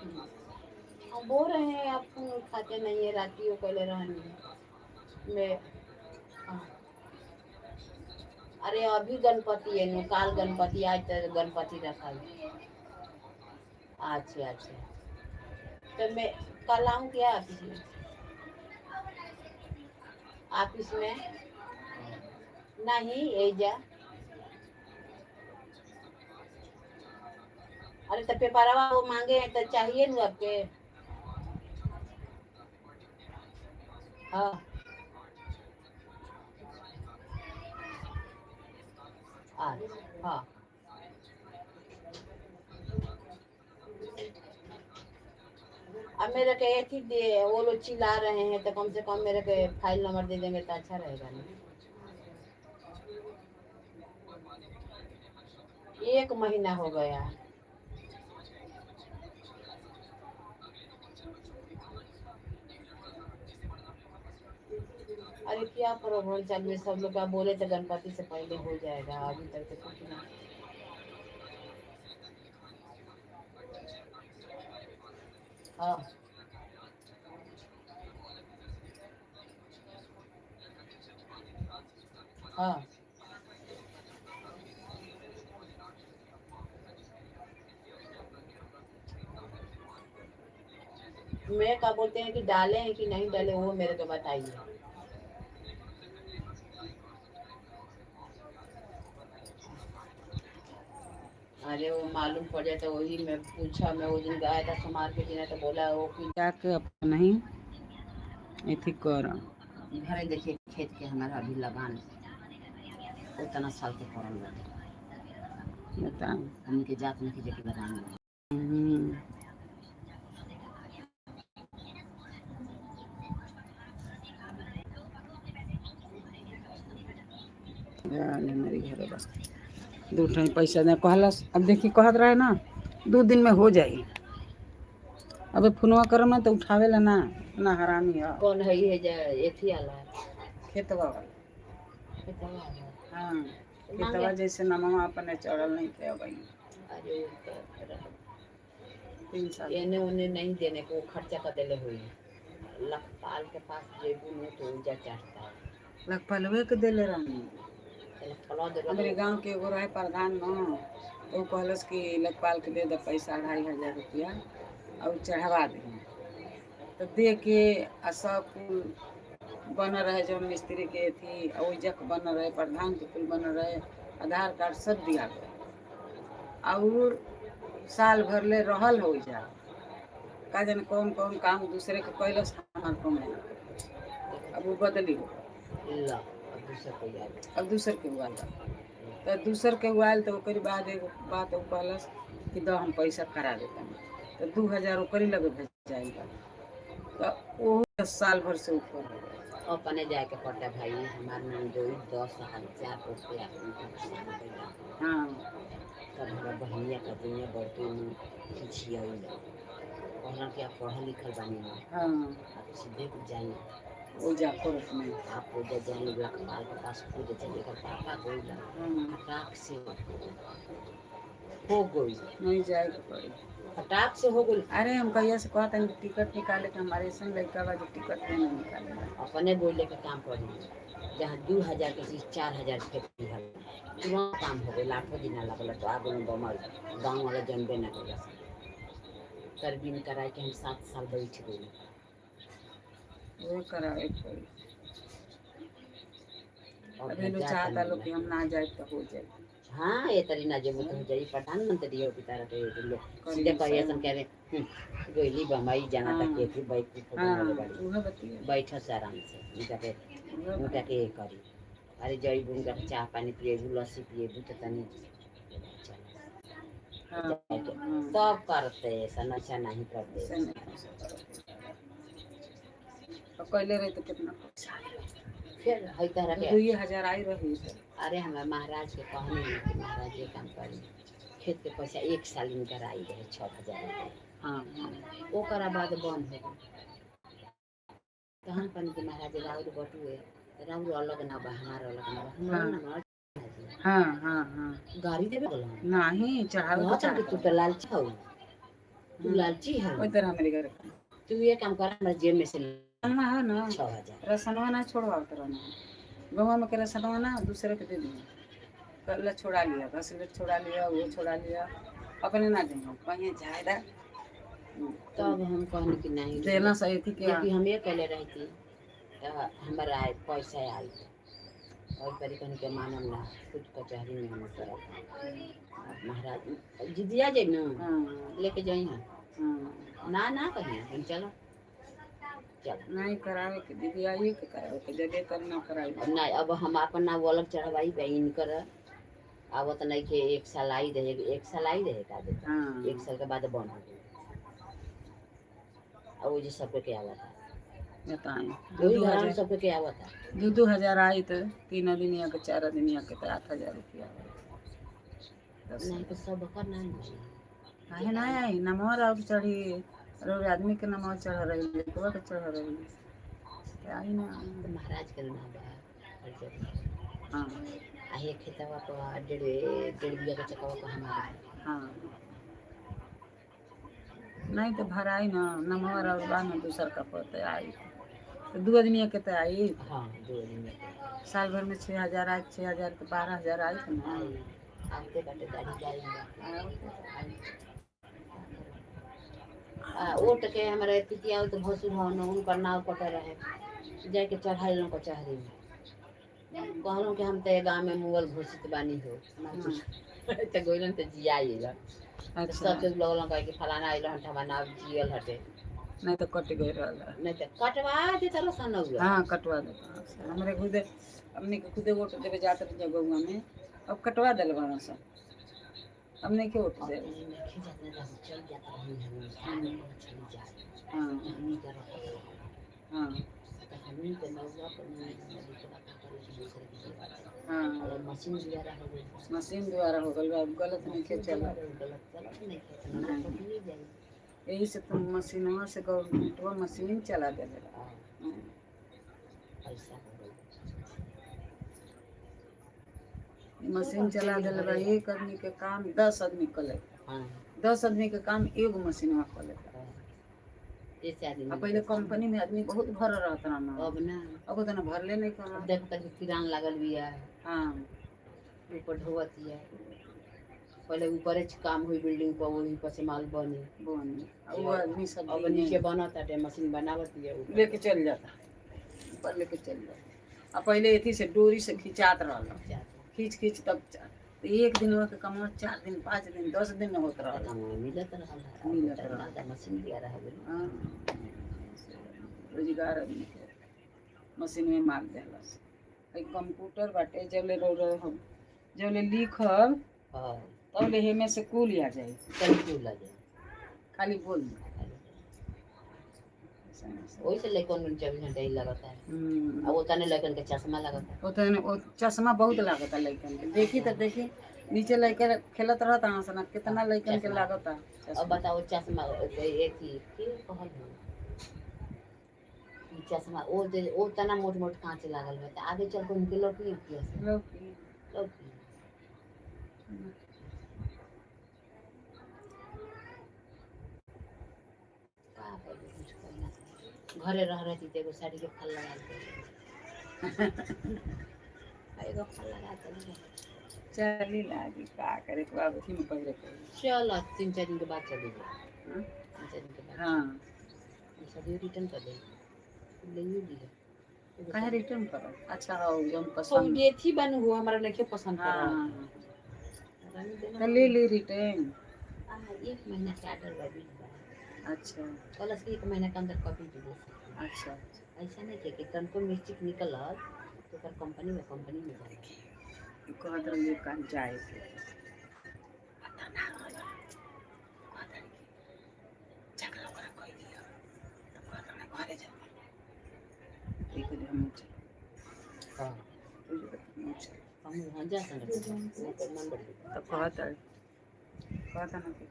हम बोल रहे हैं आप फोन उठाते नहीं है राती को कहले रहनी मैं। हाँ। अरे अभी गणपति है नु काल गणपति आज तो गणपति रखा है। अच्छा अच्छा तो मैं कल आऊँ क्या ऑफिस में? ऑफिस में नहीं एजा। अरे तो पेपरवा वो मांगे हैं तो चाहिए ना आपके। हाँ अच्छा हाँ। अब मेरे के अथी दे, वो लोग चिल्ला रहे हैं तो कम से कम मेरे के फाइल नंबर दे देंगे तो अच्छा रहेगा ना। एक महीना हो गया। अरे क्या प्रॉब्लम चालू है, सब लोग का बोले तो गणपति से पहले हो जाएगा, अभी तक तो कुछ ना। हाँ हाँ मैं क्या बोलते हैं कि डाले हैं कि नहीं डाले वो मेरे को बताइए। अरे वो मालूम पड़ जाता, वही मैं पूछा, मैं वो दिन गया था सोमवार के दिन तो बोला वो कि जाके अपन ही अथी कर। घरे देखिए खेत के हमारा अभी लगान उतना साल के पड़ल बाटे। बताओ। हमनी के जात नहीं जेके लगान बा। हम्म। हमारी घरे बा दू ठे पैसा दे कहलस। अब देखी कहत रहे ना 2 दिन में हो जाई। अबे फोनवा करम ना तो उठावेला ना, इतना हरामी है। कौन है ये जे एथी आला? खेतवा वाला। खेतवा वाला। हाँ। तो खेतवा मांगे। जैसे नमवा अपने चढ़ल नहीं थे अब। अरे वो तो 3 साल। एने ओने नहीं देने को, खर्चा कर देले हुई। लखपाल के पास जेबू में तो उजा चढ़ता है। लखपलवे के देले रहनी। तो लखपलवा देला। हमारे गांव के एगो रहे प्रधान न, तो उ कहलस कि लखपाल के दे दे पैसा 2500 रुपया और चढ़वा दे। तो दे के आ सब कुल बनल रहे, जौन मिस्त्री के थी आ ओइजक बनल रहे, प्रधान के कुल बनल रहे, आधार कार्ड सब दिया गया और साल भर ले रहल हो जा। का जाने कौन कौन काम दूसरे के कैलस, हमार कौन नहीं। अब वो बदली हो। ला अब दूसरा कोई आ गया। अब दूसर के हुआ बा। तो दूसर के हुआ तो ओकरी बाद एगो बात उ कहलस कि दो हम पैसा करा देता। तो 2000 ओकरी लगे भेजाइल बा। तो ओहो साल भर से ऊपर हो गया। अपने जाए के पड़ता भाई। हमार नाम जो 10,000 रुपया नुकसान गइल। हाँ। तब हमारा बहनिया का दुनिया बड़की खिचियाइल, कहलन कि आप पढ़ल लिखल बानी ना, हाँ। आप सीधे जाई। ओ जा कोर्ट में। आप पूजा जाई लखपाल के पास, पूजा जाई। एकर पापा गइल। हाँ। फटाक से हो गई। नहीं जाए के पड़ी। फटाक से हो गई। अरे हम कहिया से कहत हन टिकट निकाले के, हमारे ऐसा लड़का बा जो टिकट नहीं निकालेला। अपने बोले के काम पड़ी, जहाँ 2000 के चीज 4000 फेंक दिहल, तुरंत काम हो गई। लाखों दिन लगल तो आ गई बमल। गाँव वाला जनबे न कइलस। तरबीन कराए के हम 7 साल बैठ गई। वो करावे के पड़ी। और अभी लोग जा चाहता तनी लोग कि हम ना जाए तो हो जाए। हाँ, ये तरी ना जेबू तो हो जाई प्रधानमंत्री हो पितारा के लोग करी सीधे कहिए सही। सन कह रहे, गोली बम्बई जाना था। हाँ। के थी बैठ के हाँ। बड़ी उहे बतिया। बैठो से आराम से उनका के उहे। उनका के करी। अरे जइबू उनका के चाह पानी पिएबू, लस्सी पिएबू तो तनी चल। हाँ। जाके हाँ। सब करते, ऐसा नशा नहीं करते। ऐसे नहीं ऐसे करते। और पहले रहे तो कितना पैसा आए। फिर हई तरह के 2000 आई रही तो। अरे हमारे महाराज के कहने में कि महाराज ये काम करी, खेत के पैसा एक साल इनकर आई रहे 6000 रुपया। हाँ हाँ। ओकरा बाद बंद हो गई। तो हम कहनी कि महाराज राउर बटुए, राउर अलग ना बा, हमार अलग ना बा, हमार हाँ। ना बा, जी। हाँ हाँ हाँ। गाड़ी देवे बोला। नहीं चढ़ावे के कहत कि तू चाहता। तो लालची हौ, तू लालची हौ। ओई तरह हमारे घर का। तू ये काम कर, हमरा जेब में से रसनवा है ना। 6000। रसनवा ना छोड़वा रहना, गवा में के रसनवा ना दूसरे के दे दिए। कल छोड़ा लिया, घसलेट छोड़ा लिया, वो छोड़ा लिया, अपने ना देंगे कहीं जायदा। तब हम कहनी कि नहीं देना सही थी क्या क्योंकि हम ये कहले रही थी तो हमारा आए पैसा आई और परी कहनी के मानम ना खुद कचहरी में हम करब। महाराज जिदिया जाए ना हाँ, लेके जाई हाँ हाँ। ना ना कहीं हम चलो चलो नहीं करावे के दीदी आइए के करावे के जगह कर ना करावे नहीं अब हम अपन ना वो अलग चढ़वाई बा इनकर आवत नहीं के एक साल आई रहे, एक साल आई रहे का देता। हाँ एक साल के बाद बंद हो गई। और वो जो सबके के आवत है बताएं दो वही दो घर में हजार सबके के आवत है। 2-2 हजार आई तो 3 आदमी के 4 आदमी के तो 8,000 रुपया दस नहीं तो सब कर ना नहीं। काहे ना आई नमोर और चढ़ी और आदमी के नमोर चढ़ रही लड़कवा के चढ़ रही तो आई ना। तो महाराज के नाम बा हर जगह। हाँ आ ये खेतवा पर डेढ़ डेढ़ बीघा के चकवा पर हमारे। हाँ नहीं तो भराई ना नमोर और बा ना दूसर का पर तो आई तो 2 आदमी के तो आई। हाँ, 2 आदमी के। साल भर में 6,000 आए, 6,000 तो 12,000 आई तो ना। आई आते बाटे गाड़ी जाए। आ ओट के हमारे पितिया तो भसुर हन, उनकर नाव कटे रहे, जाके चढ़ाई लोग कचहरी में। कहलहुँ कि हम तो गाँव में मुगल घोषित बानी हो तो गोइलन तो जिया अइलन। तो अच्छा सब चीज लगलन कहे कि फलाना अइलन हमार नाव जियल हटे। नहीं तो कट गई रहला। नहीं तो कटवा दे तरह सन हुआ। हाँ, कटवा देता। हमरे खुदे हमने के खुदे वोट देवे जात रहे जगुआ में, अब कटवा दिल बना सब, हमने के वोट दे। चल जाता रही हम चली जा। हाँ हमनी के रहत रहे। हाँ तो हमनी के नौवा पर दूसरे के जीवा। हाँ अगर मशीन द्वारा हो गई। मशीन द्वारा हो गल बा, अब गलत नहीं के चला। गलत चलत नहीं खे नहीं। तो जाई। यही से तुम मशीनवा से गवर्नमेंटवा मशीन चला दे। हाँ, पैसा हो गई। मशीन चला दिल बा, एक आदमी के काम 10 आदमी कर लेता। हाँ 10 आदमी के काम एगो मशीनवा कर लेता। हाँ। जैसे आदमी आ पहले कंपनी में आदमी बहुत भर रहत रहा। अब ना। अब उतना भरले नहीं कर। अब देख तक किरान लागल बिया। हाँ ऊपर ढोवतिया, पहले ऊपर काम हुई बिल्डिंग पर, वही पर से माल बनी। बन आ वो आदमी सब अब नीचे बनत ताटे, मशीन बनावत है ऊपर। लेके चल जाता, ऊपर लेके चल जाता। आ पहले एथी से डोरी से खिंचात रहल, खींच खींच तब तो एक दिन के कमाओ 4 दिन, 5 दिन, 10 दिन होत रहल। मिलत रहल। मिलत रहल। मशीन दिया रहा। हाँ, रोजगार आदमी के मशीन में मार देहलस। है कंप्यूटर बाटे, जबले रो रहे हम जबले लिखब हाँ तबले हेमे से कुल आ जाई। कल क्यों लगे। खाली बोल दो। वही से लड़कन 24 घंटा ही लगता है। हम्म। अब उतने लड़कन के चश्मा लगता है। ओतने ओ चश्मा बहुत लागता लइकन के। देखी तो देखी नीचे लइकन खेलत रहता हूँ सना, कितना लइकन के चश्मा। लागता अब चश्मा। बताओ चश्मा एक ही के कहल हो ई चश्मा ओ जे ओ तना मोट मोट कांच लागल बा त आगे चल के उनके लौकी किया से लौकी। लौकी। का करू, कुछ कहना घरे रह रहती त एगो साड़ी के फल लगा दे, एगो फल लगा दे। चली लागी का करे के बाद अथी में पहिरे के। चल 3-4 दिन के बाद चली जाए। हाँ? 3-4 दिन के बाद। हाँ साड़ी रिटर्न कर दे, ले ही लिया। काहे रिटर्न करो? अच्छा हो जौन तो पसंद। ये थी बनू हो, हमारा नहीं पसंद हाँ पड़ा। तो ले ली रिटर्न। एक महीना के ऑर्डर बा, बिल बा। अच्छा कलस के एक महीना के अंदर कॉपी भी दे सकते। अच्छा ऐसा नहीं है कि तनको मिस्टेक निकलत तो ओकर कंपनी में जाए। कहत रहिए कहाँ जाए के पता ना रहल। कहत रही कि झगड़ा ओकरा कह दिया तो कहत रहे घरे जा, एक दिन हम चल। हाँ हम चल। हम वहाँ जा सकते ओकर मन बढ़ तो कहत रहे, कहत ना कि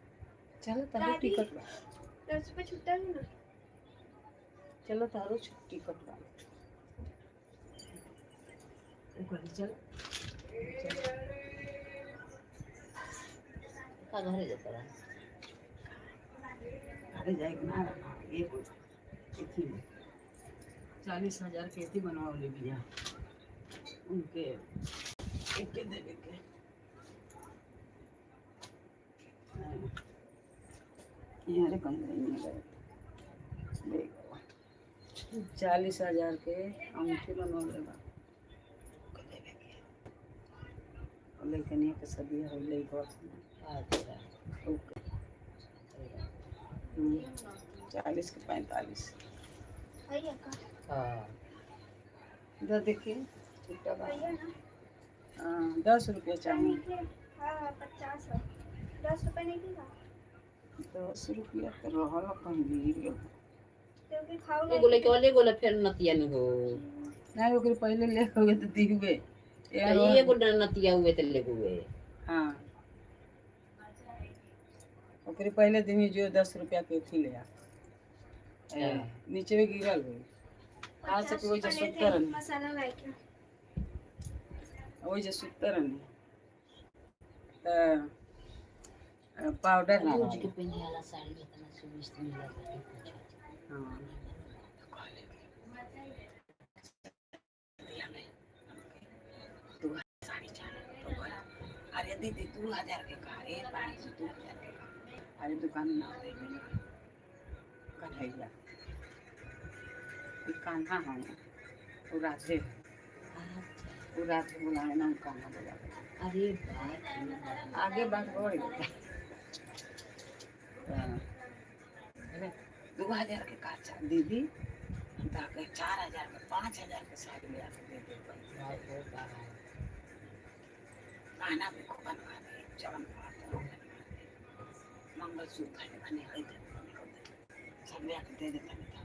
चलो तारो टिकट बा। 10 रुपये छुट्टा है ना। चलो तारो टिकट बा। ओकर चल का घरे जाता रहा। अरे जाए के ना रहा, एगो एथी में 40,000 के एथी बनवावले बिया उनके एके देवे के। हाँ। यहाँ कहीं नहीं गए। देखो 40,000 के अंगूठी बनवले बा। और लइकनिया के सदिया हो लइकवा। अच्छा। ओके। 40 के 45। भैया का हाँ। इधर देखिए छुट्टा बा। भैया ना। हाँ, 10 रुपये चाहिए। नहीं, हाँ, 50 है। 10 रुपये नहीं दिया। 10 रुपया तो रहल कहीं गिर गेल। क्योंकि खाओ। एगो लेके वाले एगो ले फिर नतिया नु हो। नहीं, ओकरे पहले ले हो तो दिहुए। तो एगो नतिया हुए तो ले हुए। हाँ, ओकरे पहले दिही जो 10 रुपया के थी ले आ। ए, नीचे में गिरल हुई आज तक वही जो सुत्तर रहनी। मसाला लाके। वही जो सुत्तर रहनी तो पाउडर ना रोज के रहल। पहने वाला साड़ी इतना सुविस्त मिला था कि पूछो। हाँ, तो कहले दिया नहीं हमके 2000 साड़ी चाहिए। तो कहला, अरे दीदी, 2000 के का? अरे बाड़ी से 2000 के का? अरे दुकान ना दे। कन्हैया, ई कान्हा है, वो राधे है। अच्छा। वो राधे बुलाए ना, कान्हा बुलाए। अरे बाप रे बाप। आगे बात बढ़ गई। 2000 के का दीदी? हम तो आके 4000 के, 5000 के साड़ी ले आके दे दे। बाप रे बाप। गहना भी खूब बनवा दे, जवन बात हो बनवा दे। मंगलसूत्र है बने है दे बने हो दे, सब ले आके दे देता। नहीं था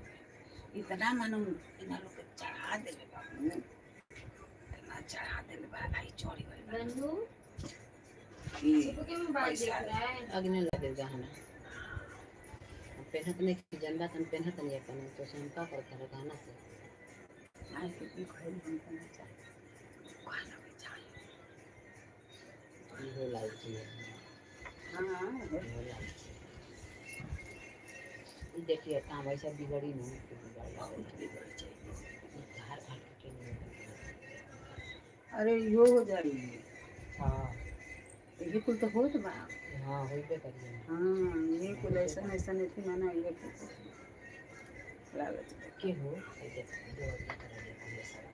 इतना मानो इना लोग के चढ़ा देले बाबू, इतना चढ़ा देले बा आई चोरी गई बा। बंधु। ई के मोबाइल पैसा देख रहा है। अग्नि लगे गहना हम पेनहत नहीं कि जनबा तन पेनहत नहीं अपन तो से हम का करत रहे गहना से। आई के की खैल हमको ना चाहिए, गहना भी चाहिए। इहो लालची है। हाँ। इहो लालची। ई देखिए काम ऐसा बिगड़ी नहीं कि बिगड़ बहुत बिगड़ चाहिए। धार घाट के नहीं। अरे, यो हो जाई। हाँ। यही कुल तो होत बा। हाँ, होइबे करिए। हाँ, ये कुल ऐसा ऐसा नहीं थी माना ये कुल लालच। के हो ये देख जो अगला करा देखो ये सब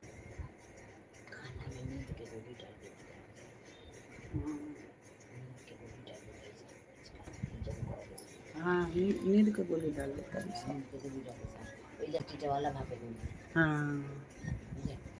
खाना में नींद के गोली डाल देती है। हाँ। नींद के गोली डाल देती है, इसका जब कर दे। हाँ, नींद के गोली डाल देता है। नींद के गोली डाल देता है, ये जब चीज वाला भापे नहीं। हाँ।